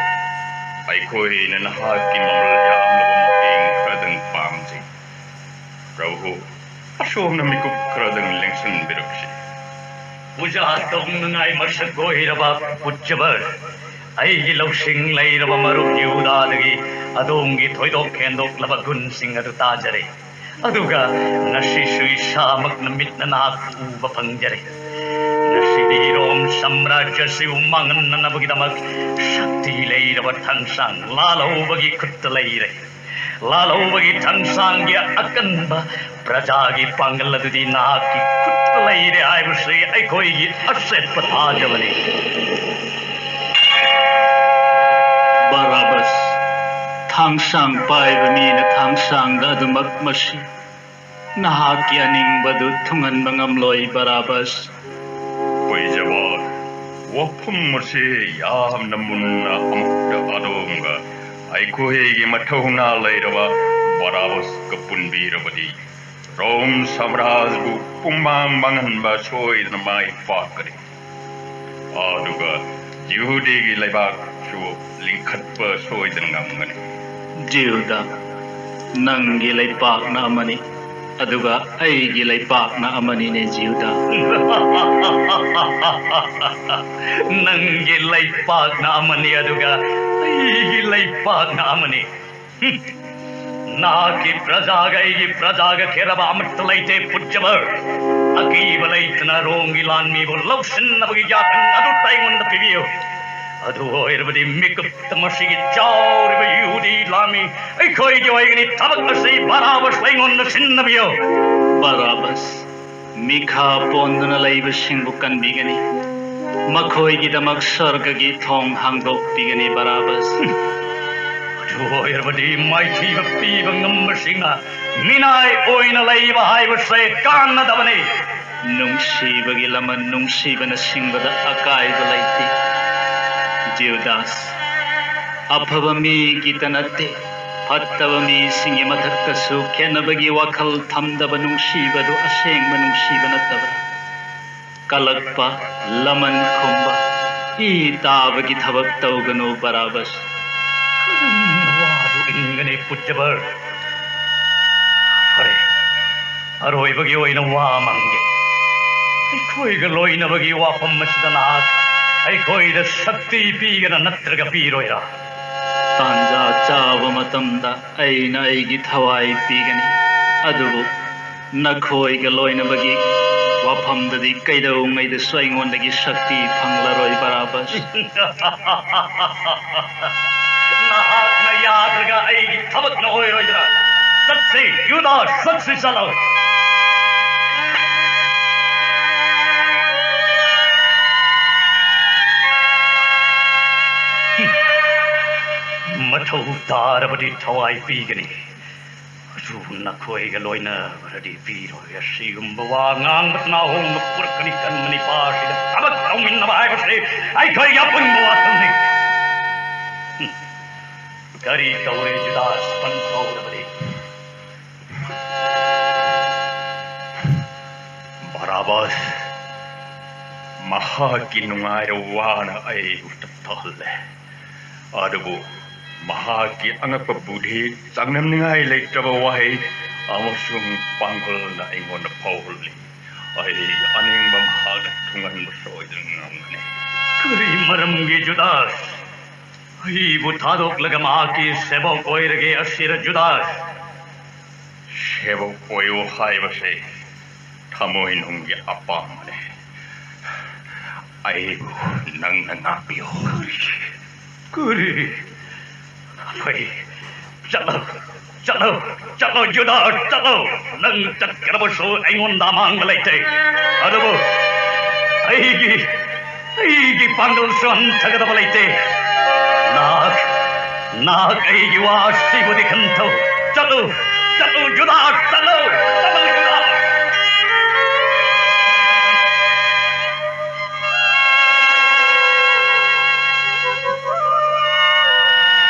ꯑꯩꯈꯣꯏꯅ ꯅꯍꯥꯛꯀꯤ ꯃꯃꯜ ꯌꯥꯝꯂꯕ ꯃꯇꯦꯡ ꯈꯔꯗꯪ ꯄꯥꯝꯖꯩ꯫ ꯄ꯭ꯔꯚꯨ, ꯑꯁꯣꯝꯅ ꯃꯤꯀꯨꯞ ꯈꯔꯗꯪ ꯂꯦꯡꯁꯤꯟꯕꯤꯔꯛꯁꯤ꯫ ꯄꯨꯖꯥ ꯇꯧꯅꯉꯥꯏ ꯃꯁꯛ ꯑꯣꯏꯔꯕ ꯄꯨꯖꯕꯔ, ꯑꯩꯒꯤ ꯂꯧꯁꯤꯡ ꯂꯩꯔꯕ ꯃꯔꯨꯞ ꯌꯍꯨꯗꯥꯗꯒꯤ ꯑꯗꯣꯝꯒꯤ ꯊꯣꯏꯗꯣꯛ ꯍꯦꯟꯗꯣꯛꯂꯕ ꯒꯨꯟꯁꯤꯡ ꯑꯗꯨ ꯇꯥꯖꯔꯦ꯫ ꯑꯗꯨꯒ ꯉꯁꯤꯁꯨ ꯏꯁꯥꯃꯛꯅ ꯃꯤꯠꯅ ꯅꯍꯥꯛꯄꯨ ꯎꯕ ꯐꯪꯖꯔꯦ꯫ ꯉꯁꯤ ꯏꯔꯣꯝ ꯁꯥꯝꯔꯥꯖ꯭ꯌꯁꯤꯕꯨ ꯃꯥꯡꯍꯟꯅꯅꯕꯒꯤꯗꯃꯛ ꯁꯛꯇꯤ ꯂꯩꯔꯕ ꯊꯥꯡꯁꯥꯡ ꯂꯥꯜꯍꯧꯕꯒꯤ ꯈꯨꯠꯇ ꯂꯩꯔꯦ꯫ ꯂꯥꯜꯍꯧꯕꯒꯤ ꯊꯥꯡꯁꯥꯡꯒꯤ ꯑꯀꯟꯕ ꯄ꯭ꯔꯖꯥꯒꯤ ꯄꯥꯡꯒꯜ ꯑꯗꯨꯗꯤ ꯅꯍꯥꯛꯀꯤ ꯈꯨꯠꯇ ꯂꯩꯔꯦ ꯍꯥꯏꯕꯁꯤ ꯑꯩꯈꯣꯏꯒꯤ ꯑꯆꯦꯠꯄ ꯊꯥꯖꯕꯅꯤ꯫ ꯕꯔꯥꯕꯥꯁ, ꯊꯥꯡꯁꯥꯡ ꯄꯥꯏꯕ ꯃꯤꯅ ꯊꯥꯡꯁꯥꯡꯗ ꯑꯗꯨꯃꯛ ꯃꯁꯤ꯫ ꯅꯍꯥꯛꯀꯤ ꯑꯅꯤꯡꯕꯗꯨ ꯊꯨꯡꯍꯟꯕ ꯉꯝꯂꯣꯏ, ꯕꯔꯥꯕꯥꯁ꯫ ꯄꯩꯖꯕ, ꯋꯥꯐꯝ ꯑꯁꯤ ꯌꯥꯝꯅ ꯃꯨꯟꯅ ꯑꯃꯨꯛꯇ ꯑꯗꯣꯝꯒ ꯑꯩꯈꯣꯏꯒꯤ ꯃꯊꯧꯅꯥ ꯂꯩꯔꯕ ꯕꯔꯥꯕꯥꯁꯀ ꯄꯨꯟꯕꯤꯔꯕꯗꯤ ꯔꯣꯝ ꯁꯥꯝꯔꯥꯖꯕꯨ ꯄꯨꯡꯃꯥꯡ ꯃꯥꯡꯍꯟꯕ ꯁꯣꯏꯗꯅ ꯃꯥꯏ ꯄꯥꯛꯀꯅꯤ꯫ ꯑꯗꯨꯒ ꯌꯍꯨꯗꯤꯒꯤ ꯂꯩꯕꯥꯛꯁꯨ ꯂꯤꯡꯈꯠꯄ ꯁꯣꯏꯗꯅ ꯉꯝꯒꯅꯤ꯫ ꯖꯤꯍꯨꯗꯥ, ꯅꯪꯒꯤ ꯂꯩꯄꯥꯛꯅ ꯑꯃꯅꯤ, ꯑꯗꯨꯒ ꯑꯩꯒꯤ ꯂꯩꯄꯥꯛꯅ ꯑꯃꯅꯤꯅꯦ, ꯖꯤꯍꯨꯗꯥ꯫ ꯅꯪꯒꯤ ꯂꯩꯄꯥꯛꯅ ꯑꯃꯅꯤ, ꯑꯗꯨꯒ ꯑꯩꯒꯤ ꯂꯩꯄꯥꯛꯅ ꯑꯃꯅꯤ꯫ ꯍꯨꯝ꯫ ꯅꯍꯥꯛꯀꯤ ꯄ꯭ꯔꯖꯥꯒ ꯑꯩꯒꯤ ꯄ꯭ꯔꯖꯥꯒ ꯈꯦꯠꯅꯕ ꯑꯃꯠꯇ ꯂꯩꯇꯦ, ꯄꯨꯖꯕꯔ꯫ ꯑꯀꯤꯕ ꯂꯩꯇꯅ ꯔꯣꯝꯒꯤ ꯂꯥꯟꯃꯤꯕꯨ ꯂꯧꯁꯤꯟꯅꯕꯒꯤ ꯌꯥꯊꯪ ꯑꯗꯨ ꯑꯩꯉꯣꯟꯗ ꯄꯤꯕꯤꯌꯨ꯫ ꯑꯗꯨ ꯑꯣꯏꯔꯕꯗꯤ ꯃꯤꯀꯨꯞꯇ ꯃꯁꯤꯒꯤ ꯆꯥꯎꯔꯤꯕ ꯌꯍꯨꯗꯤ ꯂꯥꯟꯃꯤ ꯑꯩꯈꯣꯏꯒꯤ ꯑꯣꯏꯒꯅꯤ꯫ ꯊꯕꯛ ꯑꯁꯤ ꯕꯔꯥꯕꯥꯁ ꯑꯩꯉꯣꯟꯗ ꯁꯤꯟꯅꯕꯤꯌꯨ꯫ ꯕꯔꯥꯕꯥꯁ, ꯃꯤꯈꯥ ꯄꯣꯟꯗꯨꯅ ꯂꯩꯕꯁꯤꯡꯕꯨ ꯀꯟꯕꯤꯒꯅꯤ, ꯃꯈꯣꯏꯒꯤꯗꯃꯛ ꯁꯔꯒꯒꯤ ꯊꯣꯡ ꯍꯥꯡꯗꯣꯛꯄꯤꯒꯅꯤ, ꯕꯔꯥꯕꯥꯁ꯫ ꯑꯗꯨ ꯑꯣꯏꯔꯕꯗꯤ ꯃꯥꯏꯊꯤꯕ ꯄꯤꯕ ꯉꯝꯕꯁꯤꯡꯅ ꯃꯤꯅꯥꯏ ꯑꯣꯏꯅ ꯂꯩꯕ ꯍꯥꯏꯕꯁꯦ ꯀꯥꯟꯅꯗꯕꯅꯤ꯫ ꯅꯨꯡꯁꯤꯕꯒꯤ ꯂꯃꯟ ꯅꯨꯡꯁꯤꯕꯅ ꯁꯤꯡꯕꯗ ꯑꯀꯥꯏꯕ ꯂꯩꯇꯦ, ꯖꯤꯍꯨꯗꯥꯁ꯫ ꯑꯐꯕ ꯃꯤꯒꯤꯇ ꯅꯠꯇꯦ, ꯐꯠꯇꯕ ꯃꯤꯁꯤꯡꯒꯤ ꯃꯊꯛꯇꯁꯨ ꯈꯦꯠꯅꯕꯒꯤ ꯋꯥꯈꯜ ꯊꯝꯗꯕ ꯅꯨꯡꯁꯤꯕꯗꯨ ꯑꯁꯦꯡꯕ ꯅꯨꯡꯁꯤꯕ ꯅꯠꯇꯕ꯫ ꯀꯜꯂꯛꯄ, ꯂꯃꯟ ꯈꯨꯝꯕ, ꯏ ꯇꯥꯕꯒꯤ ꯊꯕꯛ ꯇꯧꯒꯅꯨ, ꯕꯔꯥꯕꯥꯁ꯫ ꯀꯔꯝꯅ ꯋꯥꯗꯨ ꯏꯟꯒꯅꯤ, ꯄꯨꯖꯕꯔ? ꯐꯔꯦ, ꯑꯔꯣꯏꯕꯒꯤ ꯑꯣꯏꯅ ꯋꯥ ꯑꯃ ꯍꯪꯒꯦ꯫ ꯑꯩꯈꯣꯏꯒ ꯂꯣꯏꯅꯕꯒꯤ ꯋꯥꯐꯝ ꯑꯁꯤꯗ ꯅꯍꯥꯛ ꯑꯩꯈꯣꯏꯗ ꯁꯛꯇꯤ ꯄꯤꯒꯅ ꯅꯠꯇ꯭ꯔꯒ ꯄꯤꯔꯣꯏꯔꯥ? ꯇꯥꯟꯖꯥ ꯆꯥꯕ ꯃꯇꯝꯗ ꯑꯩꯅ ꯑꯩꯒꯤ ꯊꯋꯥꯏ ꯄꯤꯒꯅꯤ, ꯑꯗꯨꯕꯨ ꯅꯈꯣꯏꯒ ꯂꯣꯏꯅꯕꯒꯤ ꯋꯥꯐꯝꯗꯗꯤ ꯀꯩꯗꯧꯉꯩꯗꯁꯨ ꯑꯩꯉꯣꯟꯗꯒꯤ ꯁꯛꯇꯤ ꯐꯪꯂꯔꯣꯏ, ꯕꯔꯥꯕꯥꯁ꯫ ꯅꯍꯥꯛꯅ ꯌꯥꯗ꯭ꯔꯒ ꯑꯩꯒꯤ ꯊꯕꯛꯅ ꯑꯣꯏꯔꯣꯏꯗ꯭ꯔꯥ? ꯆꯠꯁꯤ, ꯌꯨꯗꯥꯁ, ꯆꯠꯁꯤ, ꯆꯠꯂꯣ꯫ ꯃꯊꯧ ꯇꯥꯔꯕꯗꯤ ꯊꯋꯥꯏ ꯄꯤꯒꯅꯤ꯫ ꯑꯗꯨ ꯅꯈꯣꯏꯒ ꯂꯣꯏꯅꯕꯗꯗꯤ ꯄꯤꯔꯣꯏ꯫ ꯑꯁꯤꯒꯨꯝꯕ ꯋꯥ ꯉꯥꯡꯕꯗꯨꯅ ꯑꯍꯣꯡꯕ ꯄꯨꯔꯛꯀꯅꯤ꯫ ꯀꯟꯕ ꯅꯤꯄꯥꯁꯤꯗ ꯊꯕꯛ ꯇꯧꯃꯤꯟꯅꯕ ꯍꯥꯏꯕꯁꯤ ꯑꯩꯈꯣꯏꯒꯤ ꯑꯄꯨꯟꯕ ꯋꯥꯐꯝꯅꯤ꯫ ꯀꯔꯤ ꯇꯧꯔꯦ ꯖꯨꯗꯥꯁ, ꯄꯟꯊꯧꯔꯕꯗꯤ? ꯕꯔꯥꯕꯥꯁ, ꯃꯍꯥꯛꯀꯤ ꯅꯨꯡꯉꯥꯏꯔ ꯋꯥꯅ ꯑꯩꯕꯨ ꯇꯞꯊꯍꯜꯂꯦ꯫ ꯑꯗꯨꯕꯨ ꯃꯍꯥꯛꯀꯤ ꯑꯉꯛꯄ ꯕꯨꯙꯤ, ꯆꯥꯡꯗꯝꯅꯤꯡꯉꯥꯏ ꯂꯩꯇ꯭ꯔꯕ ꯋꯥꯍꯩ ꯑꯃꯁꯨꯡ ꯄꯥꯡꯒꯜꯅ ꯑꯩꯉꯣꯟꯗ ꯐꯥꯎꯍꯜꯂꯤ꯫ ꯑꯩ ꯑꯅꯤꯡꯕ ꯃꯍꯥꯛꯅ ꯊꯨꯡꯍꯟꯕ ꯁꯣꯏꯗꯅ ꯉꯝꯒꯅꯤ꯫ ꯀꯔꯤ ꯃꯔꯝꯒꯤ, ꯖꯨꯗꯥꯁ? ꯑꯩꯕꯨ ꯊꯥꯗꯣꯛꯂꯒ ꯃꯍꯥꯛꯀꯤ ꯁꯦꯕꯣꯛ ꯑꯣꯏꯔꯒꯦ ꯑꯁꯤꯔ, ꯖꯨꯗꯥꯁ? ꯁꯦꯕꯣꯛ ꯑꯣꯏꯌꯨ ꯍꯥꯏꯕꯁꯦ ꯊꯃꯣꯏꯅꯨꯡꯒꯤ ꯑꯄꯥꯝꯕꯅꯦ꯫ ꯑꯩꯕꯨ ꯅꯪꯅ ꯉꯥꯛꯄꯤꯌꯨ꯫ ꯀꯔꯤ? ꯐꯩ, ꯆꯠꯂꯣ, ꯆꯠꯂꯣ, ꯆꯠꯂꯣ, ꯖꯨꯗꯥ, ꯆꯠꯂꯣ꯫ ꯅꯪ ꯆꯠꯈ꯭ꯔꯕꯁꯨ ꯑꯩꯉꯣꯟꯗ ꯑꯃꯥꯡꯕ ꯂꯩꯇꯦ꯫ ꯑꯗꯨꯕꯨ ꯑꯩꯒꯤ, ꯑꯩꯒꯤ ꯄꯥꯡꯒꯜꯁꯨ ꯍꯟꯊꯒꯗꯕ ꯂꯩꯇꯦ꯫ ꯅꯍꯥꯛ, ꯅꯍꯥꯛ ꯑꯩꯒꯤ ꯋꯥ ꯑꯁꯤꯕꯨꯗꯤ ꯈꯟꯊꯧ꯫ ꯆꯠꯂꯨ, ꯆꯠꯂꯨ, ꯖꯨꯗꯥ, ꯆꯠꯂꯨ, ꯆꯠꯂꯨ, ꯖꯨꯗꯥ꯫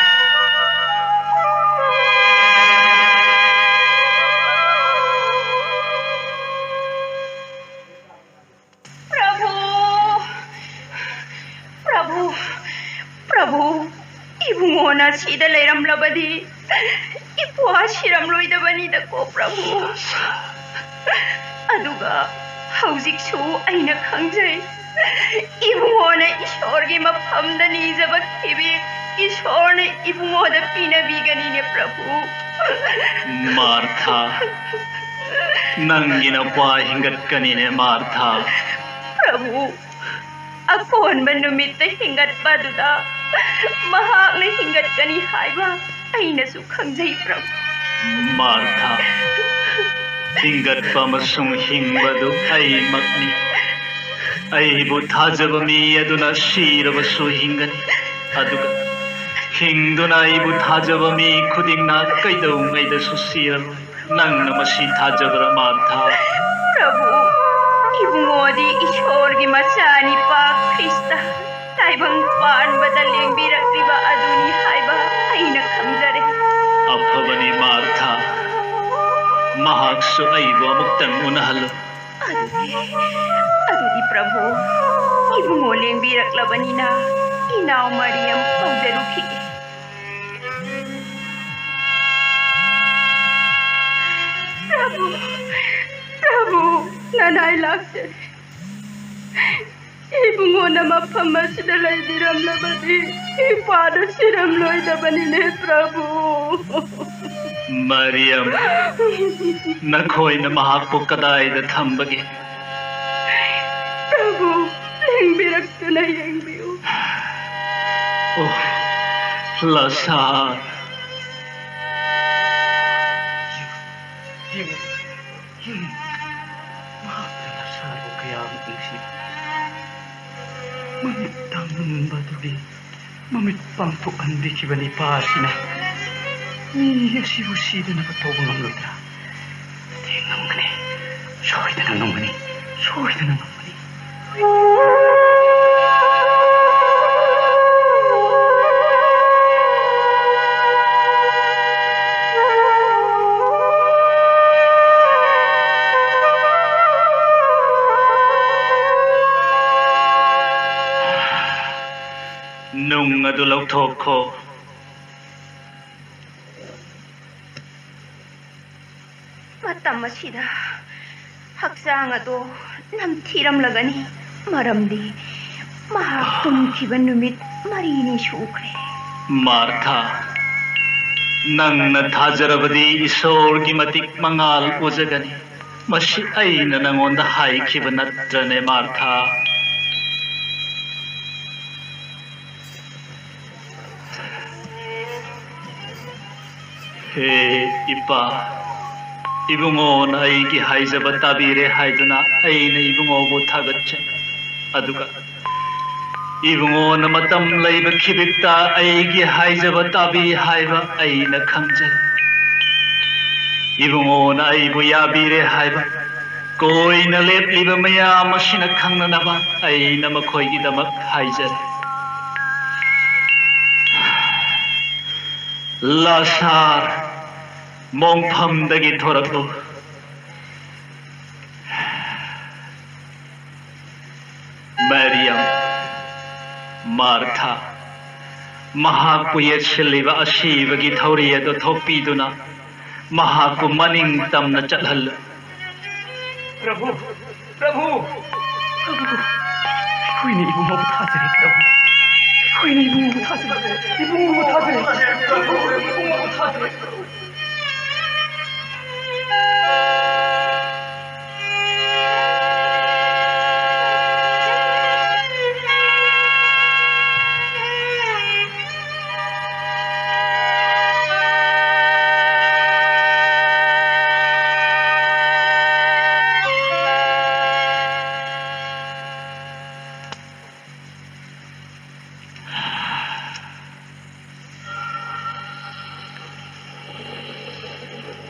ꯄ꯭ꯔꯚꯨ, ꯄ꯭ꯔꯚꯨ, ꯄ꯭ꯔꯚꯨ, ꯏꯕꯨꯡꯉꯣꯅ ꯁꯤꯗ ꯂꯩꯔꯝꯂꯕꯗꯤ ꯏꯄ꯭ꯋꯥ ꯁꯤꯔꯝꯂꯣꯏꯗꯕꯅꯤꯗꯀꯣ, ꯄ꯭ꯔꯚꯨ꯫ ꯑꯗꯨꯒ ꯍꯧꯖꯤꯛꯁꯨ ꯑꯩꯅ ꯈꯪꯖꯩ, ꯏꯕꯨꯡꯉꯣꯅ ꯏꯁꯣꯔꯒꯤ ꯃꯐꯝꯗ ꯅꯤꯖꯕ ꯈꯤꯕꯤꯛ ꯏꯁꯣꯔꯅ ꯏꯕꯨꯡꯉꯣꯗ ꯄꯤꯅꯕꯤꯒꯅꯤꯅꯦ, ꯄ꯭ꯔꯚꯨ꯫ ꯃꯥꯔꯊꯥ, ꯅꯪꯒꯤ ꯅꯄꯥ ꯍꯤꯡꯒꯠꯀꯅꯤꯅꯦ, ꯃꯥꯔꯊꯥ꯫ ꯄ꯭ꯔꯚꯨ, ꯑꯀꯣꯟꯕ ꯅꯨꯃꯤꯠꯇ ꯍꯤꯡꯒꯠꯄ ꯑꯗꯨꯗ ꯃꯍꯥꯛꯅ ꯍꯤꯡꯒꯠꯀꯅꯤ ꯍꯥꯏꯕ ꯑꯩꯅꯁꯨ ꯈꯪꯖꯩ, ꯄ꯭ꯔꯚꯨ꯫ ꯃꯥꯔꯊꯥ, ꯍꯤꯡꯒꯠꯄ ꯑꯃꯁꯨꯡ ꯍꯤꯡꯕꯗꯨ ꯑꯩꯃꯛꯅꯤ꯫ ꯑꯩꯕꯨ ꯊꯥꯖꯕ ꯃꯤ ꯑꯗꯨꯅ ꯁꯤꯔꯕꯁꯨ ꯍꯤꯡꯒꯅꯤ, ꯑꯗꯨꯒ ꯍꯤꯡꯗꯨꯅ ꯑꯩꯕꯨ ꯊꯥꯖꯕ ꯃꯤ ꯈꯨꯗꯤꯡꯅ ꯀꯩꯗꯧꯉꯩꯗꯁꯨ ꯁꯤꯔꯔꯣꯏ꯫ ꯅꯪꯅ ꯃꯁꯤ ꯊꯥꯖꯕ꯭ꯔꯥ, ꯃꯥꯔꯊꯥ? ꯄ꯭ꯔꯚꯨ, ꯏꯕꯨꯡꯉꯣꯗꯤ ꯏꯁꯣꯔꯒꯤ ꯃꯆꯥꯅꯤꯄꯥ ꯈ꯭ꯔꯤꯁꯇ ꯇꯥꯏꯕꯪ ꯄꯥꯟꯕꯗ ꯂꯦꯡꯕꯤꯔꯛꯂꯤꯕ ꯑꯗꯨꯅꯤ ꯍꯥꯏꯕ ꯑꯩꯅ ꯈꯪꯖꯔꯦ꯫ ꯑꯐꯕꯅꯤ, ꯃꯥꯔꯊꯥ꯫ ꯃꯍꯥꯛꯁꯨ ꯑꯩꯕꯨ ꯑꯃꯨꯛꯇꯪ ꯎꯅꯍꯜꯂꯨ꯫ ꯑꯗꯨꯗꯤ, ꯑꯗꯨꯗꯤ ꯄ꯭ꯔꯚꯨ, ꯏꯕꯨꯡꯉꯣ ꯂꯦꯡꯕꯤꯔꯛꯂꯕꯅꯤꯅ ꯏꯅꯥꯎ ꯃꯔꯤꯌꯝ ꯀꯧꯖꯔꯨꯈꯤꯒꯦ꯫ ꯄ꯭ꯔꯚꯨ, ꯄ꯭ꯔꯚꯨ, ꯅꯅꯥꯏ ꯂꯥꯛꯆꯔꯦ꯫ ꯏꯕꯨꯡꯉꯣꯅ ꯃꯐꯝ ꯑꯁꯤꯗ ꯂꯩꯕꯤꯔꯝꯂꯕꯗꯤ ꯏꯄꯥꯗꯨ ꯁꯤꯔꯝꯂꯣꯏꯗꯕꯅꯤꯅꯦ, ꯄ꯭ꯔꯚꯨ꯫ ꯃꯔꯤꯌꯝ, ꯅꯈꯣꯏꯅ ꯃꯍꯥꯛꯄꯨ ꯀꯗꯥꯏꯗ ꯊꯝꯕꯒꯦ? ꯄ꯭ꯔꯚꯨ, ꯂꯦꯡꯕꯤꯔꯛꯇꯨꯅ ꯌꯦꯡꯕꯤꯌꯨ꯫ ꯑꯣ, ꯂꯥꯖꯥꯔ꯫ ꯃꯍꯥꯛꯅ ꯂꯥꯖꯥꯔꯕꯨ ꯀꯌꯥꯃꯨꯛ ꯅꯨꯡꯁꯤ꯫ ꯃꯃꯤꯠ ꯇꯥꯡꯂꯝꯕ ꯑꯗꯨꯒꯤ ꯃꯃꯤꯠ ꯄꯥꯡꯊꯣꯛꯍꯟꯕꯤꯈꯤꯕ ꯅꯤꯄꯥ ꯑꯁꯤꯅ ꯃꯤ ꯑꯁꯤꯕꯨ ꯁꯤꯗꯅꯕ ꯇꯧꯕ ꯉꯝꯂꯣꯏꯗ꯭ꯔꯥ? ꯅꯠꯇꯦ, ꯉꯝꯒꯅꯤ꯫ ꯁꯣꯏꯗꯅ ꯉꯝꯒꯅꯤ꯫ ꯁꯣꯏꯗꯅ ꯉꯝꯒꯅꯤ꯫ ꯅꯨꯡ ꯑꯗꯨ ꯂꯧꯊꯣꯛꯈꯣ꯫ ꯃꯇꯝ ꯑꯁꯤꯗ ꯍꯛꯆꯥꯡ ꯑꯗꯣ ꯅꯝꯊꯤꯔꯝꯂꯒꯅꯤ, ꯃꯔꯝꯗꯤ ꯃꯍꯥꯛ ꯇꯨꯝꯈꯤꯕ ꯅꯨꯃꯤꯠ ꯃꯔꯤꯅꯤ ꯁꯨꯈ꯭ꯔꯦ꯫ ꯃꯥꯔꯊꯥ, ꯅꯪꯅ ꯊꯥꯖꯔꯕꯗꯤ ꯏꯁꯣꯔꯒꯤ ꯃꯇꯤꯛ ꯃꯉꯥꯜ ꯎꯖꯒꯅꯤ꯫ ꯃꯁꯤ ꯑꯩꯅ ꯅꯉꯣꯟꯗ ꯍꯥꯏꯈꯤꯕ ꯅꯠꯇ꯭ꯔꯅꯦ, ꯃꯥꯔꯊꯥ? ꯍꯦ ꯏꯄꯥ, ꯏꯕꯨꯡꯉꯣꯅ ꯑꯩꯒꯤ ꯍꯥꯏꯖꯕ ꯇꯥꯕꯤꯔꯦ ꯍꯥꯏꯗꯨꯅ ꯑꯩꯅ ꯏꯕꯨꯡꯉꯣꯕꯨ ꯊꯥꯒꯠꯆꯩ꯫ ꯑꯗꯨꯒ ꯏꯕꯨꯡꯉꯣꯅ ꯃꯇꯝ ꯂꯩꯕ ꯈꯤꯕꯤꯛꯇ ꯑꯩꯒꯤ ꯍꯥꯏꯖꯕ ꯇꯥꯕꯤ ꯍꯥꯏꯕ ꯑꯩꯅ ꯈꯪꯖꯩ꯫ ꯏꯕꯨꯡꯉꯣꯅ ꯑꯩꯕꯨ ꯌꯥꯕꯤꯔꯦ ꯍꯥꯏꯕ ꯀꯣꯏꯅ ꯂꯦꯞꯂꯤꯕ ꯃꯌꯥꯝ ꯑꯁꯤꯅ ꯈꯪꯅꯅꯕ ꯑꯩꯅ ꯃꯈꯣꯏꯒꯤꯗꯃꯛ ꯍꯥꯏꯖꯔꯤ꯫ ꯂꯥꯁꯥꯔ, ꯃꯣꯡꯐꯝꯗꯒꯤ ꯊꯣꯔꯛꯂꯨ꯫ ꯃꯔꯤꯌꯝ, ꯃꯥꯔꯊꯥ, ꯃꯍꯥꯛꯄꯨ ꯌꯦꯠꯁꯤꯜꯂꯤꯕ ꯑꯁꯤꯕꯒꯤ ꯊꯧꯔꯤ ꯑꯗꯨ ꯊꯣꯛꯄꯤꯗꯨꯅ ꯃꯍꯥꯛꯄꯨ ꯃꯅꯤꯡ ꯇꯝꯅ ꯆꯠꯍꯜꯂꯨ꯫ ꯄ꯭ꯔꯚꯨ, ꯄ꯭ꯔꯚꯨ! ꯄ꯭ꯔꯚꯨ, ꯑꯩꯈꯣꯏꯅ ꯏꯕꯨꯡꯉꯣꯕꯨ ꯊꯥꯖꯔꯦ, ꯄ꯭ꯔꯚꯨ꯫ ꯑꯩꯈꯣꯏꯅ ꯏꯕꯨꯡꯉꯣꯕꯨ ꯊꯥꯖꯔꯦ, ꯏꯕꯨꯡꯉꯣꯕꯨ ꯊꯥꯖꯔꯦ, ꯄ꯭ꯔꯚꯨ, ꯏꯕꯨꯡꯉꯣꯕꯨ ꯊꯥꯖꯔꯦ꯫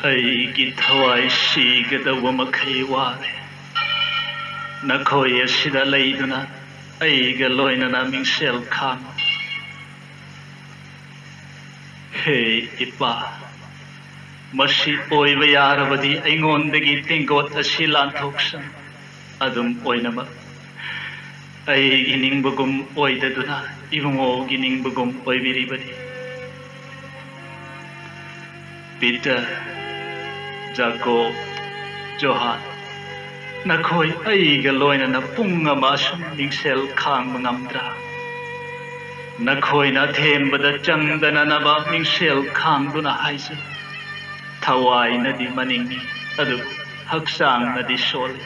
ꯑꯩꯒꯤ ꯊꯋꯥꯏ ꯁꯤꯒꯗꯧꯕ ꯃꯈꯩ ꯋꯥꯔꯦ꯫ ꯅꯈꯣꯏ ꯑꯁꯤꯗ ꯂꯩꯗꯨꯅ ꯑꯩꯒ ꯂꯣꯏꯅꯅ ꯃꯤꯡꯁꯦꯜ ꯈꯥꯡꯉꯨ꯫ ꯍꯦ ꯏꯄꯥ, ꯃꯁꯤ ꯑꯣꯏꯕ ꯌꯥꯔꯕꯗꯤ ꯑꯩꯉꯣꯟꯗꯒꯤ ꯇꯦꯡꯀꯣꯠ ꯑꯁꯤ ꯂꯥꯟꯊꯣꯛꯁꯅꯨ꯫ ꯑꯗꯨꯝ ꯑꯣꯏꯅꯃꯛ, ꯑꯩꯒꯤ ꯅꯤꯡꯕꯒꯨꯝ ꯑꯣꯏꯗꯗꯨꯅ ꯏꯕꯨꯡꯉꯣꯒꯤ ꯅꯤꯡꯕꯒꯨꯝ ꯑꯣꯏꯕꯤꯔꯤꯕꯅꯤ꯫ ꯄꯤꯇꯔ, ꯖꯥꯀꯣꯕ, ꯖꯣꯍꯥꯟ, ꯅꯈꯣꯏ ꯑꯩꯒ ꯂꯣꯏꯅꯅ ꯄꯨꯡ ꯑꯃ ꯑꯁꯨꯝ ꯃꯤꯡꯁꯦꯜ ꯈꯥꯡꯕ ꯉꯝꯗ꯭ꯔꯥ? ꯅꯈꯣꯏꯅ ꯑꯊꯦꯝꯕꯗ ꯆꯪꯗꯅꯅꯕ ꯃꯤꯡꯁꯦꯜ ꯈꯥꯡꯗꯨꯅ ꯍꯥꯏꯖꯩ꯫ ꯊꯋꯥꯏꯅꯗꯤ ꯃꯅꯤꯡꯉꯤ, ꯑꯗꯨꯕꯨ ꯍꯛꯆꯥꯡꯅꯗꯤ ꯁꯣꯜꯂꯤ꯫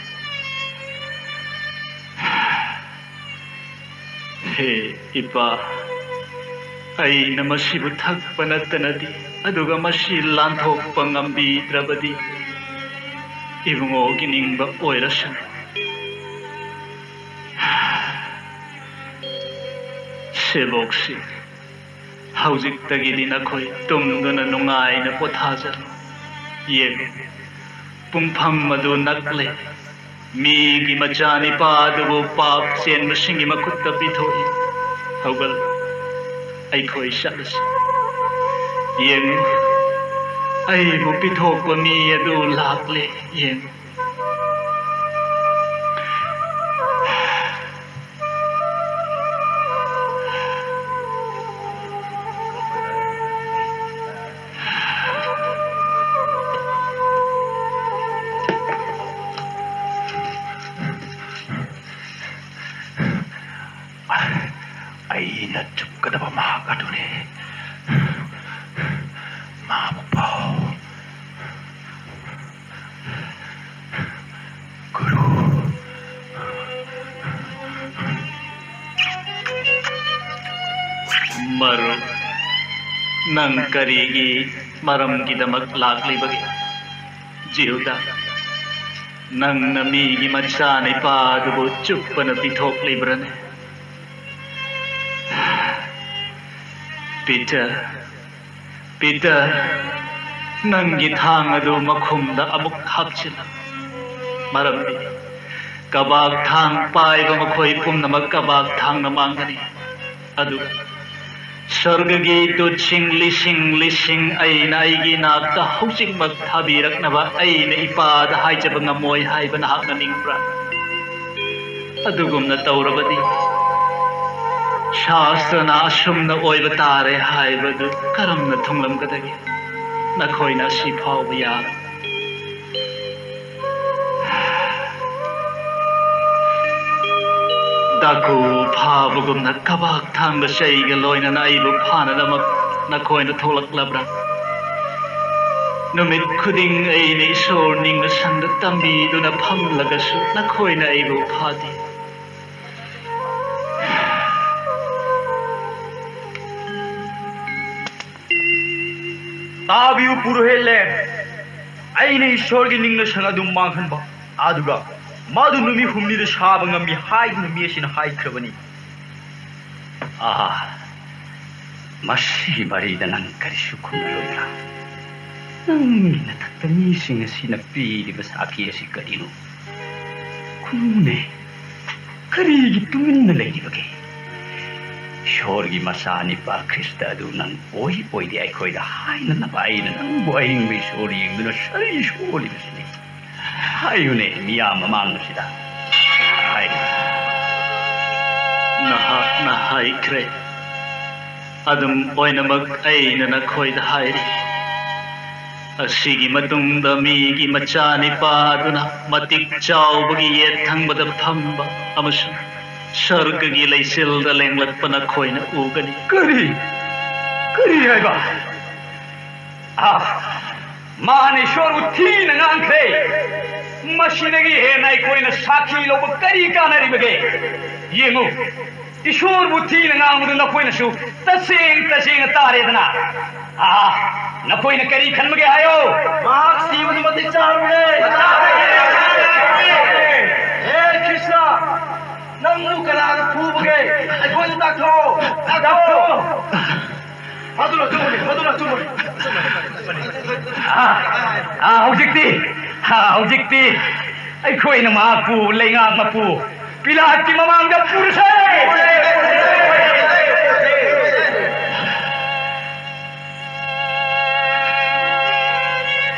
ꯍꯦ ꯏꯄꯥ, ꯑꯩꯅ ꯃꯁꯤꯕꯨ ꯊꯛꯄ ꯅꯠꯇꯅꯗꯤ, ꯑꯗꯨꯒ ꯃꯁꯤ ꯂꯥꯟꯊꯣꯛꯄ ꯉꯝꯕꯤꯗ꯭ꯔꯕꯗꯤ, ꯏꯕꯨꯡꯉꯣꯒꯤ ꯅꯤꯡꯕ ꯑꯣꯏꯔꯁꯅꯨ꯫ ꯁꯦꯕꯣꯛꯁꯤ, ꯍꯧꯖꯤꯛꯇꯒꯤꯗꯤ ꯅꯈꯣꯏ ꯇꯨꯝꯗꯨꯅ ꯅꯨꯡꯉꯥꯏꯅ ꯄꯣꯊꯥꯖꯔꯣ꯫ ꯌꯦꯡꯉꯨ, ꯄꯨꯡꯐꯝ ꯑꯗꯨ ꯅꯛꯂꯦ꯫ ꯃꯤꯒꯤ ꯃꯆꯥꯅꯤꯄꯥ ꯑꯗꯨꯕꯨ ꯄꯥꯞ ꯆꯦꯟꯕꯁꯤꯡꯒꯤ ꯃꯈꯨꯠꯇ ꯄꯤꯊꯣꯛꯏ꯫ ꯍꯧꯒꯠꯂꯨ, ꯑꯩꯈꯣꯏ ꯆꯠꯂꯁꯤ꯫ ꯌꯦꯡꯉꯨ, ꯑꯩꯕꯨ ꯄꯤꯊꯣꯛꯄ ꯃꯤ ꯑꯗꯨ ꯂꯥꯛꯂꯦ꯫ ꯌꯦꯡꯉꯨ꯫ ꯑꯩꯅ ꯆꯨꯞꯀꯗꯕ ꯃꯍꯥꯛ ꯑꯗꯨꯅꯤ꯫ ꯃꯥꯕꯨ ꯄꯥꯎ꯫ ꯒꯨꯔꯨ꯫ ꯃꯔꯨꯞ, ꯅꯪ ꯀꯔꯤꯒꯤ ꯃꯔꯝꯒꯤꯗꯃꯛ ꯂꯥꯛꯂꯤꯕꯒꯦ? ꯖꯤꯍꯨꯗꯥ, ꯅꯪꯅ ꯃꯤꯒꯤ ꯃꯆꯥꯅꯤꯄꯥ ꯑꯗꯨꯕꯨ ꯆꯨꯞꯄꯅ ꯄꯤꯊꯣꯛꯂꯤꯕ꯭ꯔꯅꯦ? ꯄꯤꯇꯔ, ꯄꯤꯇꯔ, ꯅꯪꯒꯤ ꯊꯥꯡ ꯑꯗꯨ ꯃꯈꯨꯝꯗ ꯑꯃꯨꯛ ꯍꯥꯞꯆꯤꯜꯂꯨ꯫ ꯃꯔꯝꯗꯤ ꯀꯕꯥꯛ ꯊꯥꯡ ꯄꯥꯏꯕ ꯃꯈꯣꯏ ꯄꯨꯝꯅꯃꯛ ꯀꯕꯥꯛ ꯊꯥꯡꯅ ꯃꯥꯡꯒꯅꯤ꯫ ꯑꯗꯨꯒ ꯁ꯭ꯋꯔꯒꯒꯤ ꯗꯨꯠꯁꯤꯡ ꯂꯤꯁꯤꯡ ꯂꯤꯁꯤꯡ ꯑꯩꯅ ꯑꯩꯒꯤ ꯅꯥꯛꯇ ꯍꯧꯖꯤꯛꯃꯛ ꯊꯥꯕꯤꯔꯛꯅꯕ ꯑꯩꯅ ꯏꯄꯥꯗ ꯍꯥꯏꯖꯕ ꯉꯝꯃꯣꯏ ꯍꯥꯏꯕ ꯅꯍꯥꯛꯅ ꯅꯤꯡꯕ꯭ꯔꯥ? ꯑꯗꯨꯒꯨꯝꯅ ꯇꯧꯔꯕꯗꯤ, ꯁꯥꯁꯇ꯭ꯔꯅ ꯑꯁꯨꯝꯅ ꯑꯣꯏꯕ ꯇꯥꯔꯦ ꯍꯥꯏꯕꯗꯨ ꯀꯔꯝꯅ ꯊꯨꯡꯂꯝꯒꯗꯒꯦ? ꯅꯈꯣꯏꯅ ꯑꯁꯤ ꯐꯥꯎꯕ ꯌꯥꯔꯣꯏ꯫ ꯆꯥꯛꯀꯨ ꯐꯥꯕꯒꯨꯝꯅ ꯀꯕꯥꯛ ꯊꯥꯡꯕ ꯆꯩꯒ ꯂꯣꯏꯅꯅ ꯑꯩꯕꯨ ꯐꯥꯅꯅꯕ ꯅꯈꯣꯏꯅ ꯊꯣꯛꯂꯛꯂꯕ꯭ꯔꯥ? ꯅꯨꯃꯤꯠ ꯈꯨꯗꯤꯡ ꯑꯩꯅ ꯏꯁꯣꯔ ꯅꯤꯡꯅ ꯁꯪꯗ ꯇꯝꯕꯤꯗꯨꯅ ꯐꯝꯂꯒꯁꯨ ꯅꯈꯣꯏꯅ ꯑꯩꯕꯨ ꯐꯥꯗꯦ꯫ ꯇꯥꯕꯤꯌꯨ ꯄꯨꯔꯣꯍꯤꯠꯂꯦ, ꯑꯩꯅ ꯏꯁꯣꯔꯒꯤ ꯅꯤꯡꯅ ꯁꯪ ꯑꯗꯨ ꯃꯥꯡꯍꯟꯕ, ꯑꯗꯨꯒ ꯃꯗꯨ ꯅꯨꯃꯤꯠ ꯍꯨꯝꯅꯤꯗ ꯁꯥꯕ ꯉꯝꯃꯤ ꯍꯥꯏꯗꯨꯅ ꯃꯤ ꯑꯁꯤꯅ ꯍꯥꯏꯈ꯭ꯔꯕꯅꯤ꯫ ꯑꯥ, ꯃꯁꯤꯒꯤ ꯃꯔꯤꯗ ꯅꯪ ꯀꯔꯤꯁꯨ ꯈꯨꯝꯂꯔꯣꯏꯗ꯭ꯔꯥ? ꯅꯪꯒꯤ ꯅꯊꯛꯇ ꯃꯤꯁꯤꯡ ꯑꯁꯤꯅ ꯄꯤꯔꯤꯕ ꯁꯥꯈꯤ ꯑꯁꯤ ꯀꯔꯤꯅꯣ? ꯈꯨꯝꯃꯨꯅꯦ, ꯀꯔꯤꯒꯤ ꯇꯨꯃꯤꯟꯅ ꯂꯩꯔꯤꯕꯒꯦ? ꯏꯁꯣꯔꯒꯤ ꯃꯆꯥꯅꯤꯄꯥ ꯈ꯭ꯔꯤꯁꯇ ꯑꯗꯨ ꯅꯪ ꯑꯣꯏ ꯑꯣꯏꯗꯦ ꯑꯩꯈꯣꯏꯗ ꯍꯥꯏꯅꯅꯕ ꯑꯩꯅ ꯅꯪꯕꯨ ꯑꯍꯤꯡꯕ ꯏꯁꯣꯔ ꯌꯦꯡꯗꯨꯅ ꯁꯔꯤ ꯁꯣꯜꯂꯤꯕꯁꯤꯅꯤ꯫ ꯍꯥꯏꯌꯨꯅꯦ, ꯃꯤꯌꯥꯝ ꯃꯃꯥꯡꯗꯁꯤꯗ ꯍꯥꯏꯌꯨ꯫ ꯅꯍꯥꯛꯅ ꯍꯥꯏꯈ꯭ꯔꯦ꯫ ꯑꯗꯨꯝ ꯑꯣꯏꯅꯃꯛ ꯑꯩꯅ ꯅꯈꯣꯏꯗ ꯍꯥꯏꯔꯤ, ꯑꯁꯤꯒꯤ ꯃꯇꯨꯡꯗ ꯃꯤꯒꯤ ꯃꯆꯥꯅꯤꯄꯥ ꯑꯗꯨꯅ ꯃꯇꯤꯛ ꯆꯥꯎꯕꯒꯤ ꯌꯦꯠ ꯊꯪꯕꯗ ꯐꯝꯕ ꯑꯃꯁꯨꯡ ꯁꯔꯒꯒꯤ ꯂꯩꯆꯤꯜꯗ ꯂꯦꯡꯂꯛꯄ ꯅꯈꯣꯏꯅ ꯎꯒꯅꯤ꯫ ꯀꯔꯤ? ꯀꯔꯤ ꯍꯥꯏꯕ? ꯑꯥ, ꯃꯥꯅ ꯏꯁꯣꯔꯕꯨ ꯊꯤꯅ ꯉꯥꯡꯈ꯭ꯔꯦ꯫ ꯃꯁꯤꯗꯒꯤ ꯍꯦꯟꯅ ꯑꯩꯈꯣꯏꯅ ꯁꯥꯈꯤ ꯂꯧꯕ ꯀꯔꯤ ꯀꯥꯟꯅꯔꯤꯕꯒꯦ? ꯌꯦꯡꯉꯨ, ꯏꯁꯣꯔꯕꯨ ꯊꯤꯅ ꯉꯥꯡꯕꯗꯨ ꯅꯈꯣꯏꯅꯁꯨ ꯇꯁꯦꯡ ꯇꯁꯦꯡꯅ ꯇꯥꯔꯦꯗꯅ꯫ ꯑꯥ, ꯅꯈꯣꯏꯅ ꯀꯔꯤ ꯈꯟꯕꯒꯦ ꯍꯥꯏꯌꯣ? ꯃꯍꯥꯛ ꯁꯤꯕꯗꯨ ꯃꯇꯤꯛ ꯆꯥꯔꯕꯅꯦ꯫ ꯍꯦ ꯈ꯭ꯔꯤꯁꯇ, ꯅꯪꯕꯨ ꯀꯅꯥꯅ ꯐꯨꯕꯒꯦ? ꯑꯩꯈꯣꯏꯗ ꯇꯥꯛꯊꯣꯛꯑꯣ, ꯇꯥꯛꯊꯣꯛꯑꯣ꯫ ꯃꯗꯨꯅ ꯑꯆꯨꯝꯕꯅꯤ, ꯃꯗꯨꯅ ꯑꯆꯨꯝꯕꯅꯤ꯫ ꯑꯥ, ꯑꯥ, ꯍꯧꯖꯤꯛꯇꯤ, ꯑꯥ, ꯍꯧꯖꯤꯛꯇꯤ ꯑꯩꯈꯣꯏꯅ ꯃꯍꯥꯛꯄꯨ ꯂꯩꯉꯥꯛ ꯃꯄꯨ ꯄꯤꯂꯥꯠꯀꯤ ꯃꯃꯥꯡꯗ ꯄꯨꯔꯁꯦ꯫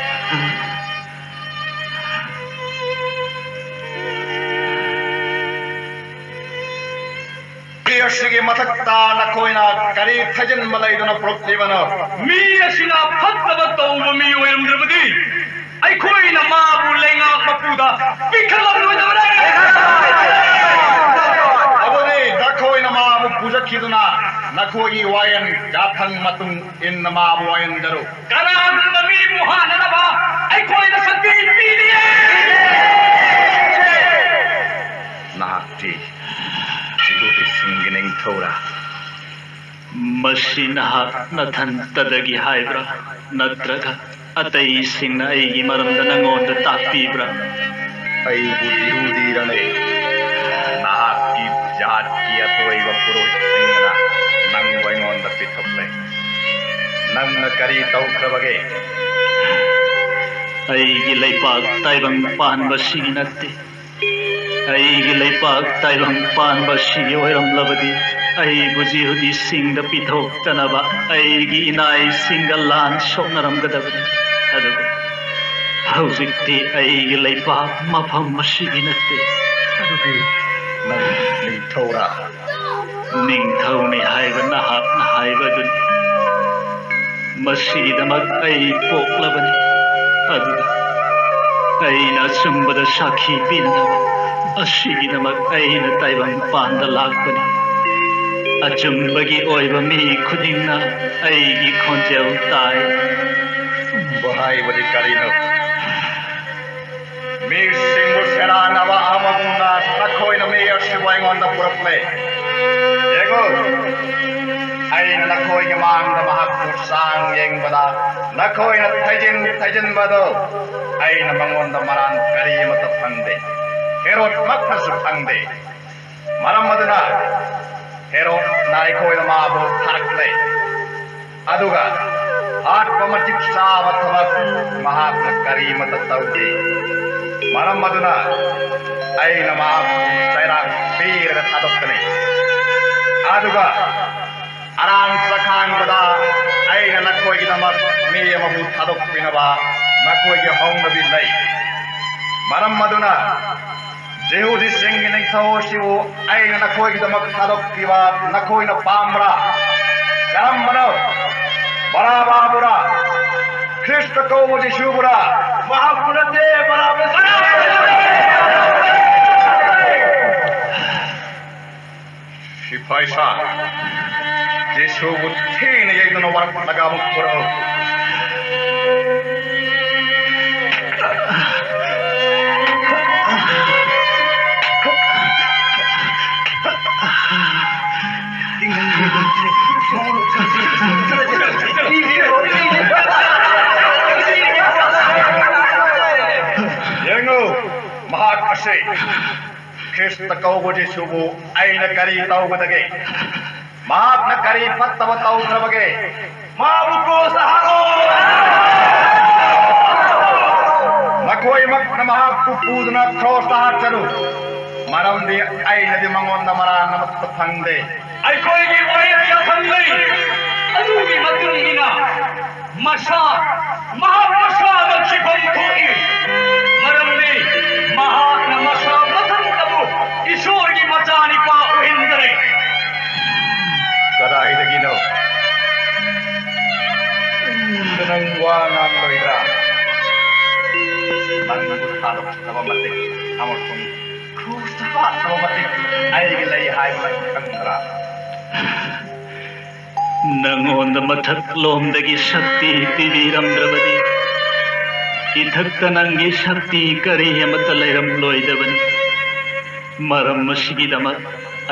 ꯃꯤ ꯑꯁꯤꯒꯤ ꯃꯊꯛꯇ ꯅꯈꯣꯏꯅ ꯀꯔꯤ ꯊꯥꯖꯤꯟꯕ ꯂꯩꯗꯨꯅ ꯄꯨꯔꯛꯂꯤꯕꯅꯣ? ꯃꯤ ꯑꯁꯤꯅ ꯐꯠꯇꯕ ꯇꯧꯕ ꯃꯤ ꯑꯣꯏꯔꯝꯗ꯭ꯔꯕꯗꯤ ꯑꯩꯈꯣꯏꯅ ꯃꯥꯕꯨ ꯂꯩꯉꯥꯛ ꯃꯄꯨꯗ ꯄꯤꯈꯠꯂꯝꯂꯣꯏꯗꯕꯅꯤ꯫ ꯈꯤꯗꯨꯅ ꯅꯈꯣꯏꯒꯤ ꯋꯥꯌꯦꯜ ꯌꯥꯊꯪ ꯃꯇꯨꯡ ꯏꯟꯅ ꯃꯥꯕꯨ ꯋꯥꯌꯦꯜꯒꯔꯨ꯫ ꯀꯅꯥꯒꯨꯝꯕ ꯃꯤꯕꯨ ꯍꯥꯠꯅꯅꯕ ꯑꯩꯈꯣꯏꯅ ꯁꯛꯇꯤ ꯄꯤꯔꯤꯌꯦ꯫ ꯅꯍꯥꯛꯇꯤ ꯖꯤꯍꯨꯗꯤꯁꯤꯡꯒꯤ ꯅꯤꯡꯊꯧꯔꯥ? ꯃꯁꯤ ꯅꯍꯥꯛ ꯅꯊꯟꯇꯗꯒꯤ ꯍꯥꯏꯕ꯭ꯔꯥ? ꯅꯠꯇ꯭ꯔꯒ ꯑꯇꯩꯁꯤꯡꯅ ꯑꯩꯒꯤ ꯃꯔꯝꯗ ꯅꯉꯣꯟꯗ ꯇꯥꯛꯄꯤꯕ꯭ꯔꯥ? ꯑꯩꯕꯨ ꯖꯤꯍꯨꯗꯤꯔꯅꯦ? ꯅꯍꯥꯛꯀꯤ ꯖꯥꯠꯀꯤ ꯑꯇꯣꯏꯕ ꯄꯨꯔꯣꯍꯤꯠꯁꯤꯡꯅ ꯅꯪꯕꯨ ꯑꯩꯉꯣꯟꯗ ꯄꯤꯊꯣꯛꯂꯦ꯫ ꯅꯪꯅ ꯀꯔꯤ ꯇꯧꯈ꯭ꯔꯕꯒꯦ? ꯑꯩꯒꯤ ꯂꯩꯄꯥꯛ ꯇꯥꯏꯕꯪ ꯄꯥꯟꯕꯁꯤꯒꯤ ꯅꯠꯇꯦ꯫ ꯑꯩꯒꯤ ꯂꯩꯄꯥꯛ ꯇꯥꯏꯕꯪ ꯄꯥꯟꯕ ꯁꯤꯒꯤ ꯑꯣꯏꯔꯝꯂꯕꯗꯤ, ꯑꯩꯕꯨ ꯖꯤꯍꯨꯗꯤꯁꯤꯡꯗ ꯄꯤꯊꯣꯛꯇꯅꯕ ꯑꯩꯒꯤ ꯏꯅꯥꯏꯁꯤꯡꯒ ꯂꯥꯟ ꯁꯣꯛꯅꯔꯝꯒꯗꯕꯅꯤ꯫ ꯑꯗꯨꯕꯨ ꯍꯧꯖꯤꯛꯇꯤ ꯑꯩꯒꯤ ꯂꯩꯄꯥꯛ ꯃꯐꯝ ꯑꯁꯤꯒꯤ ꯅꯠꯇꯦ꯫ ꯑꯗꯨꯗꯤ ꯅꯪ ꯅꯤꯡꯊꯧꯔꯥ? ꯅꯤꯡꯊꯧꯅꯤ ꯍꯥꯏꯕ ꯅꯍꯥꯛꯅ ꯍꯥꯏꯕꯗꯨꯅꯤ꯫ ꯃꯁꯤꯒꯤꯗꯃꯛ ꯑꯩ ꯄꯣꯛꯂꯕꯅꯤ꯫ ꯑꯗꯨꯒ ꯑꯩꯅ ꯑꯆꯨꯝꯕꯗ ꯁꯥꯈꯤ ꯄꯤꯅꯅꯕ ꯑꯁꯤꯒꯤꯗꯃꯛ ꯑꯩꯅ ꯇꯥꯏꯕꯪ ꯄꯥꯟꯗ ꯂꯥꯛꯄꯅꯤ꯫ ꯑꯆꯨꯝꯕꯒꯤ ꯑꯣꯏꯕ ꯃꯤ ꯈꯨꯗꯤꯡꯅ ꯑꯩꯒꯤ ꯈꯣꯟꯖꯦꯜ ꯇꯥꯏ꯫ ꯑꯆꯨꯝꯕ ꯍꯥꯏꯕꯗꯤ ꯀꯔꯤꯅꯣ? ꯃꯤꯁꯤꯡꯕꯨ ꯁꯦꯟꯅꯅꯕ ꯑꯃꯒꯨꯝꯅ ꯅꯈꯣꯏꯅ ꯃꯤ ꯑꯁꯤꯕꯨ ꯑꯩꯉꯣꯟꯗ ꯄꯨꯔꯛꯂꯦ꯫ ꯌꯦꯡꯉꯨ, ꯑꯩꯅ ꯅꯈꯣꯏꯒꯤ ꯃꯥꯡꯗ ꯃꯍꯥꯛꯄꯨ ꯆꯥꯡ ꯌꯦꯡꯕꯗ, ꯅꯈꯣꯏꯅ ꯊꯩꯖꯤꯟ ꯊꯩꯖꯤꯟꯕꯗꯨ ꯑꯩꯅ ꯃꯉꯣꯟꯗ ꯃꯔꯥꯟ ꯀꯔꯤ ꯑꯃꯠꯇ ꯐꯪꯗꯦ, ꯍꯦꯔꯣꯗꯃꯛꯅꯁꯨ ꯐꯪꯗꯦ꯫ ꯃꯔꯝ ꯑꯗꯨꯅ ꯍꯦꯔꯣꯗꯅ ꯑꯩꯈꯣꯏꯗ ꯃꯥꯕꯨ ꯊꯥꯔꯛꯂꯦ꯫ ꯑꯗꯨꯒ ꯍꯥꯠꯄ ꯃꯇꯤꯛ ꯆꯥꯕ ꯊꯕꯛ ꯃꯍꯥꯛꯅ ꯀꯔꯤꯃꯠꯇ ꯇꯧꯗꯦ꯫ ꯃꯔꯝ ꯑꯗꯨꯅ ꯑꯩꯅ ꯃꯍꯥꯛꯄꯨ ꯆꯩꯔꯥꯛ ꯄꯤꯔꯒ ꯊꯥꯗꯣꯛꯀꯅꯤ꯫ ꯑꯗꯨꯒ ꯑꯔꯥꯟ ꯆꯈꯥꯡꯕꯗ ꯑꯩꯅ ꯅꯈꯣꯏꯒꯤꯗꯃꯛ ꯃꯤ ꯑꯃꯕꯨ ꯊꯥꯗꯣꯛꯄꯤꯅꯕ ꯅꯈꯣꯏꯒꯤ ꯍꯧꯅꯕꯤ ꯂꯩ꯫ ꯃꯔꯝ ꯑꯗꯨꯅ ꯖꯤꯍꯨꯗꯤꯁꯤꯡꯒꯤ ꯅꯤꯡꯊꯧ ꯑꯁꯤꯕꯨ ꯑꯩꯅ ꯅꯈꯣꯏꯒꯤꯗꯃꯛ ꯊꯥꯗꯣꯛꯄꯤꯕ ꯅꯈꯣꯏꯅ ꯄꯥꯝꯕ꯭ꯔꯥ? ꯀꯔꯝꯕꯅꯣ? ꯕꯔꯥꯕꯥꯕꯨꯔꯥ? ꯈ꯭ꯔꯤꯁꯇ ꯀꯧꯕ ꯖꯤꯁꯨꯕꯨꯔꯥ? ꯃꯍꯥꯛꯄꯨ ꯅꯠꯇꯦ, ꯕꯔꯥꯕꯥꯕꯨ꯫ ꯁꯤꯐꯥꯏ ꯁꯥ, ꯖꯤꯁꯨꯕꯨ ꯊꯤꯅ ꯌꯩꯗꯨꯅ ꯋꯥꯔꯛꯂꯒ ꯑꯃꯨꯛ ꯄꯨꯔꯛꯎ꯫ ꯌꯦꯡꯉꯨ, ꯃꯍꯥꯛ ꯑꯁꯤ ꯈ꯭ꯔꯤꯁꯇ ꯀꯧꯕ ꯖꯤꯁꯨꯕꯨ ꯑꯩꯅ ꯀꯔꯤ ꯇꯧꯒꯗꯒꯦ? ꯃꯍꯥꯛꯅ ꯀꯔꯤ ꯐꯠꯇꯕ ꯇꯧꯈ꯭ꯔꯕꯒꯦ? ꯃꯥꯕꯨ ꯀ꯭ꯔꯣꯁꯇ ꯍꯥꯠꯂꯣ! ꯅꯈꯣꯏꯃꯛꯅ ꯃꯍꯥꯛꯄꯨ ꯄꯨꯗꯨꯅ ꯀ꯭ꯔꯣꯁꯇ ꯍꯥꯠꯆꯔꯨ, ꯃꯔꯝꯗꯤ ꯑꯩꯅꯗꯤ ꯃꯉꯣꯟꯗ ꯃꯔꯥꯟ ꯑꯃꯠꯇ ꯐꯪꯗꯦ꯫ ꯑꯩꯈꯣꯏꯒꯤ ꯋꯥꯌꯦꯜ ꯌꯥꯊꯪ ꯂꯩ꯫ ꯑꯗꯨꯒꯤ ꯃꯇꯨꯡ ꯏꯟꯅ ꯃꯁꯥ, ꯃꯍꯥꯛ ꯃꯁꯥꯃꯛ ꯁꯤꯐꯝ ꯊꯣꯛꯏ, ꯃꯔꯝꯗꯤ ꯃꯍꯥꯛꯅ ꯃꯁꯥ ꯃꯊꯟꯇꯕꯨ ꯏꯁꯣꯔꯒꯤ ꯃꯆꯥꯅꯤꯄꯥ ꯑꯣꯏꯍꯟꯗ꯭ꯔꯦ꯫ ꯀꯗꯥꯏꯗꯒꯤꯅꯣ? ꯅꯪ ꯋꯥ ꯉꯥꯡꯂꯣꯏꯗ꯭ꯔꯥ? ꯅꯪꯕꯨ ꯊꯥꯗꯣꯛꯅꯕ ꯃꯇꯤꯛ ꯑꯃꯁꯨꯡ ꯀ꯭ꯔꯨꯁꯇ ꯍꯥꯠꯅꯕ ꯃꯇꯤꯛ ꯑꯩꯒꯤ ꯂꯩ ꯍꯥꯏꯕ ꯅꯪ ꯈꯪꯗ꯭ꯔꯥ? ꯅꯉꯣꯟꯗ ꯃꯊꯛꯂꯣꯝꯗꯒꯤ ꯁꯛꯇꯤ ꯄꯤꯕꯤꯔꯝꯗ꯭ꯔꯕꯗꯤ, ꯏꯊꯛꯇ ꯅꯪꯒꯤ ꯁꯛꯇꯤ ꯀꯔꯤ ꯑꯃꯠꯇ ꯂꯩꯔꯝꯂꯣꯏꯗꯕꯅꯤ꯫ ꯃꯔꯝ ꯑꯁꯤꯒꯤꯗꯃꯛ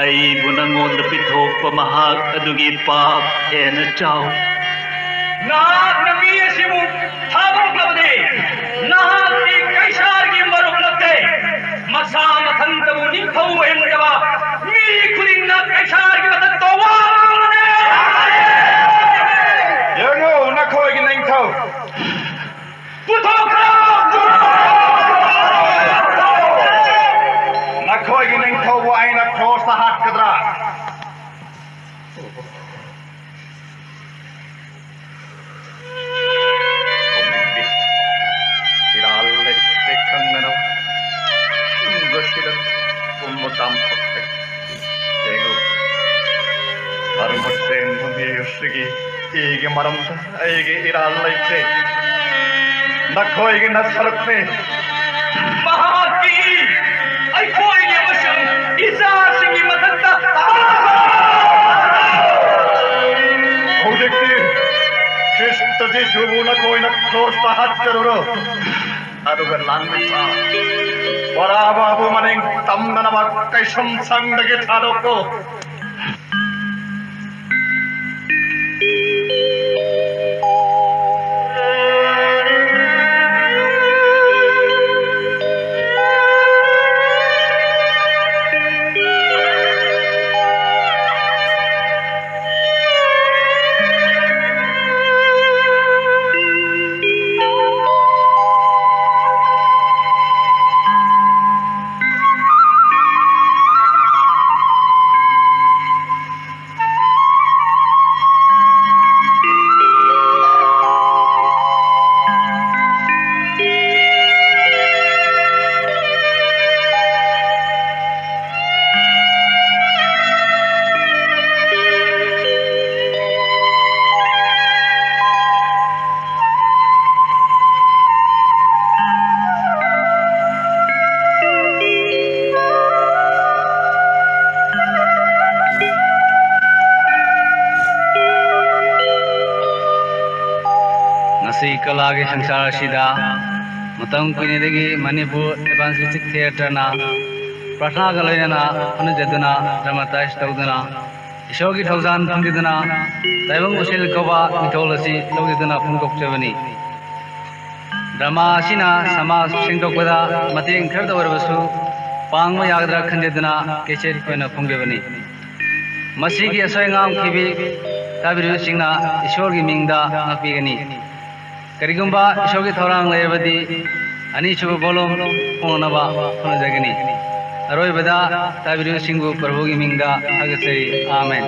ꯑꯩꯕꯨ ꯅꯉꯣꯟꯗ ꯄꯤꯊꯣꯛꯄ ꯃꯍꯥꯛ ꯑꯗꯨꯒꯤ ꯄꯥꯞ ꯍꯦꯟꯅ ꯆꯥꯎ꯫ ꯅꯍꯥꯛꯅ ꯃꯤ ꯑꯁꯤꯕꯨ ꯊꯥꯗꯣꯛꯂꯕꯗꯤ, ꯅꯍꯥꯛꯇꯤ ꯀꯩꯁꯥꯔꯒꯤ ꯃꯔꯨꯞ ꯅꯠꯇꯦ꯫ ꯃꯁꯥ ꯃꯊꯟꯇꯕꯨ ꯅꯤꯡꯊꯧ ꯑꯣꯏꯍꯟꯗꯕ ꯃꯤ ꯈꯨꯗꯤꯡꯅ ꯀꯩꯁꯥꯔꯒꯤ ꯃꯊꯛꯇ ꯋꯥ ꯉꯥꯡꯂꯅꯤ꯫ ꯌꯦꯡꯉꯨ, ꯅꯈꯣꯏꯒꯤ ꯅꯤꯡꯊꯧ꯫ ꯄꯨꯊꯣꯛꯈ꯭ꯔꯣ! ꯅꯈꯣꯏꯒꯤ ꯅꯤꯡꯊꯧꯕꯨ ꯑꯩꯅ ꯀ꯭ꯔꯣꯁꯇ ꯍꯥꯠꯀꯗ꯭ꯔꯥ? ꯏꯔꯥꯜ ꯂꯩꯇꯦ ꯈꯪꯅꯅꯕ ꯍꯤꯡꯕꯁꯤꯗ ꯄꯨꯝꯕ ꯇꯥꯝꯊꯣꯛꯂꯦ꯫ ꯌꯦꯡꯉꯨ, ꯃꯔꯨ ꯃꯁꯦꯟꯕꯨ ꯃꯤꯑꯣꯏꯁꯤꯒꯤ ꯏꯒꯤ ꯃꯔꯝꯗ ꯑꯩꯒꯤ ꯏꯔꯥꯜ ꯂꯩꯇꯦ꯫ ꯅꯈꯣꯏꯒꯤ ꯅꯁꯔꯨꯛꯅꯤ꯫ ꯃꯍꯥꯛꯀꯤ ꯑꯩꯈꯣꯏꯒꯤ ꯑꯃꯁꯨꯡ ꯏꯆꯥꯁꯤꯡꯒꯤ ꯃꯊꯛꯇ ꯖꯤꯁꯨꯕꯨ ꯅꯈꯣꯏꯅ ꯀ꯭ꯔꯣꯁꯇ ꯍꯥꯠꯆꯔꯨꯔꯣ꯫ ꯑꯗꯨꯒ ꯂꯥꯡꯕ ꯁꯥ ꯕꯔꯥꯕꯥꯕꯨ ꯃꯅꯤꯡ ꯇꯝꯗꯅꯃꯛ ꯀꯩꯁꯨꯝ ꯁꯪꯗꯒꯤ ꯊꯥꯗꯣꯛꯀꯣ꯫ ꯉꯁꯤ ꯀꯂꯥꯒꯤ ꯁꯪꯁꯥꯔ ꯑꯁꯤꯗ ꯃꯇꯝ ꯀꯨꯏꯅꯗꯒꯤ ꯃꯅꯤꯄꯨꯔ ꯏꯚꯥꯟꯖꯦꯂꯤꯁꯇꯤꯛ ꯊꯤꯌꯦꯇꯔꯅ ꯄ꯭ꯔꯊꯅꯥꯒ ꯂꯣꯏꯅꯅ ꯍꯣꯠꯅꯖꯗꯨꯅ, ꯗ꯭ꯔꯃꯥꯇꯥꯏꯖ ꯇꯧꯗꯨꯅ, ꯏꯁꯣꯔꯒꯤ ꯊꯧꯖꯥꯜ ꯐꯪꯖꯗꯨꯅ, ꯇꯥꯏꯕꯪ ꯎꯆꯦꯜ ꯀꯧꯕ ꯃꯤꯡꯊꯣꯜ ꯑꯁꯤ ꯂꯧꯖꯗꯨꯅ ꯐꯣꯡꯗꯣꯛꯆꯕꯅꯤ꯫ ꯗ꯭ꯔꯃꯥ ꯑꯁꯤꯅ ꯁꯃꯥꯖ ꯁꯦꯡꯗꯣꯛꯄꯗ ꯃꯇꯦꯡ ꯈꯔꯇ ꯑꯣꯏꯔꯕꯁꯨ ꯄꯥꯡꯕ ꯌꯥꯒꯗ꯭ꯔꯥ ꯈꯟꯖꯗꯨꯅ ꯀꯦꯁꯦꯠ ꯑꯣꯏꯅ ꯐꯣꯡꯖꯕꯅꯤ꯫ ꯃꯁꯤꯒꯤ ꯑꯁꯣꯏ ꯑꯉꯥꯝ ꯈꯤꯕꯤ ꯇꯥꯕꯤꯔꯤꯕꯁꯤꯡꯅ ꯏꯁꯣꯔꯒꯤ ꯃꯤꯡꯗ ꯉꯥꯛꯄꯤꯒꯅꯤ꯫ ꯀꯔꯤꯒꯨꯝꯕ ꯏꯁꯣꯔꯒꯤ ꯊꯧꯔꯥꯡ ꯂꯩꯔꯕꯗꯤ ꯑꯅꯤꯁꯨꯕ ꯚꯣꯂꯨꯝ ꯐꯣꯡꯅꯅꯕ ꯍꯣꯠꯅꯖꯒꯅꯤ꯫ ꯑꯔꯣꯏꯕꯗ ꯇꯥꯕꯤꯔꯤꯕꯁꯤꯡꯕꯨ ꯄ꯭ꯔꯚꯨꯒꯤ ꯃꯤꯡꯗ ꯊꯥꯒꯠꯆꯔꯤ꯫ ꯑꯥꯃꯦꯟ꯫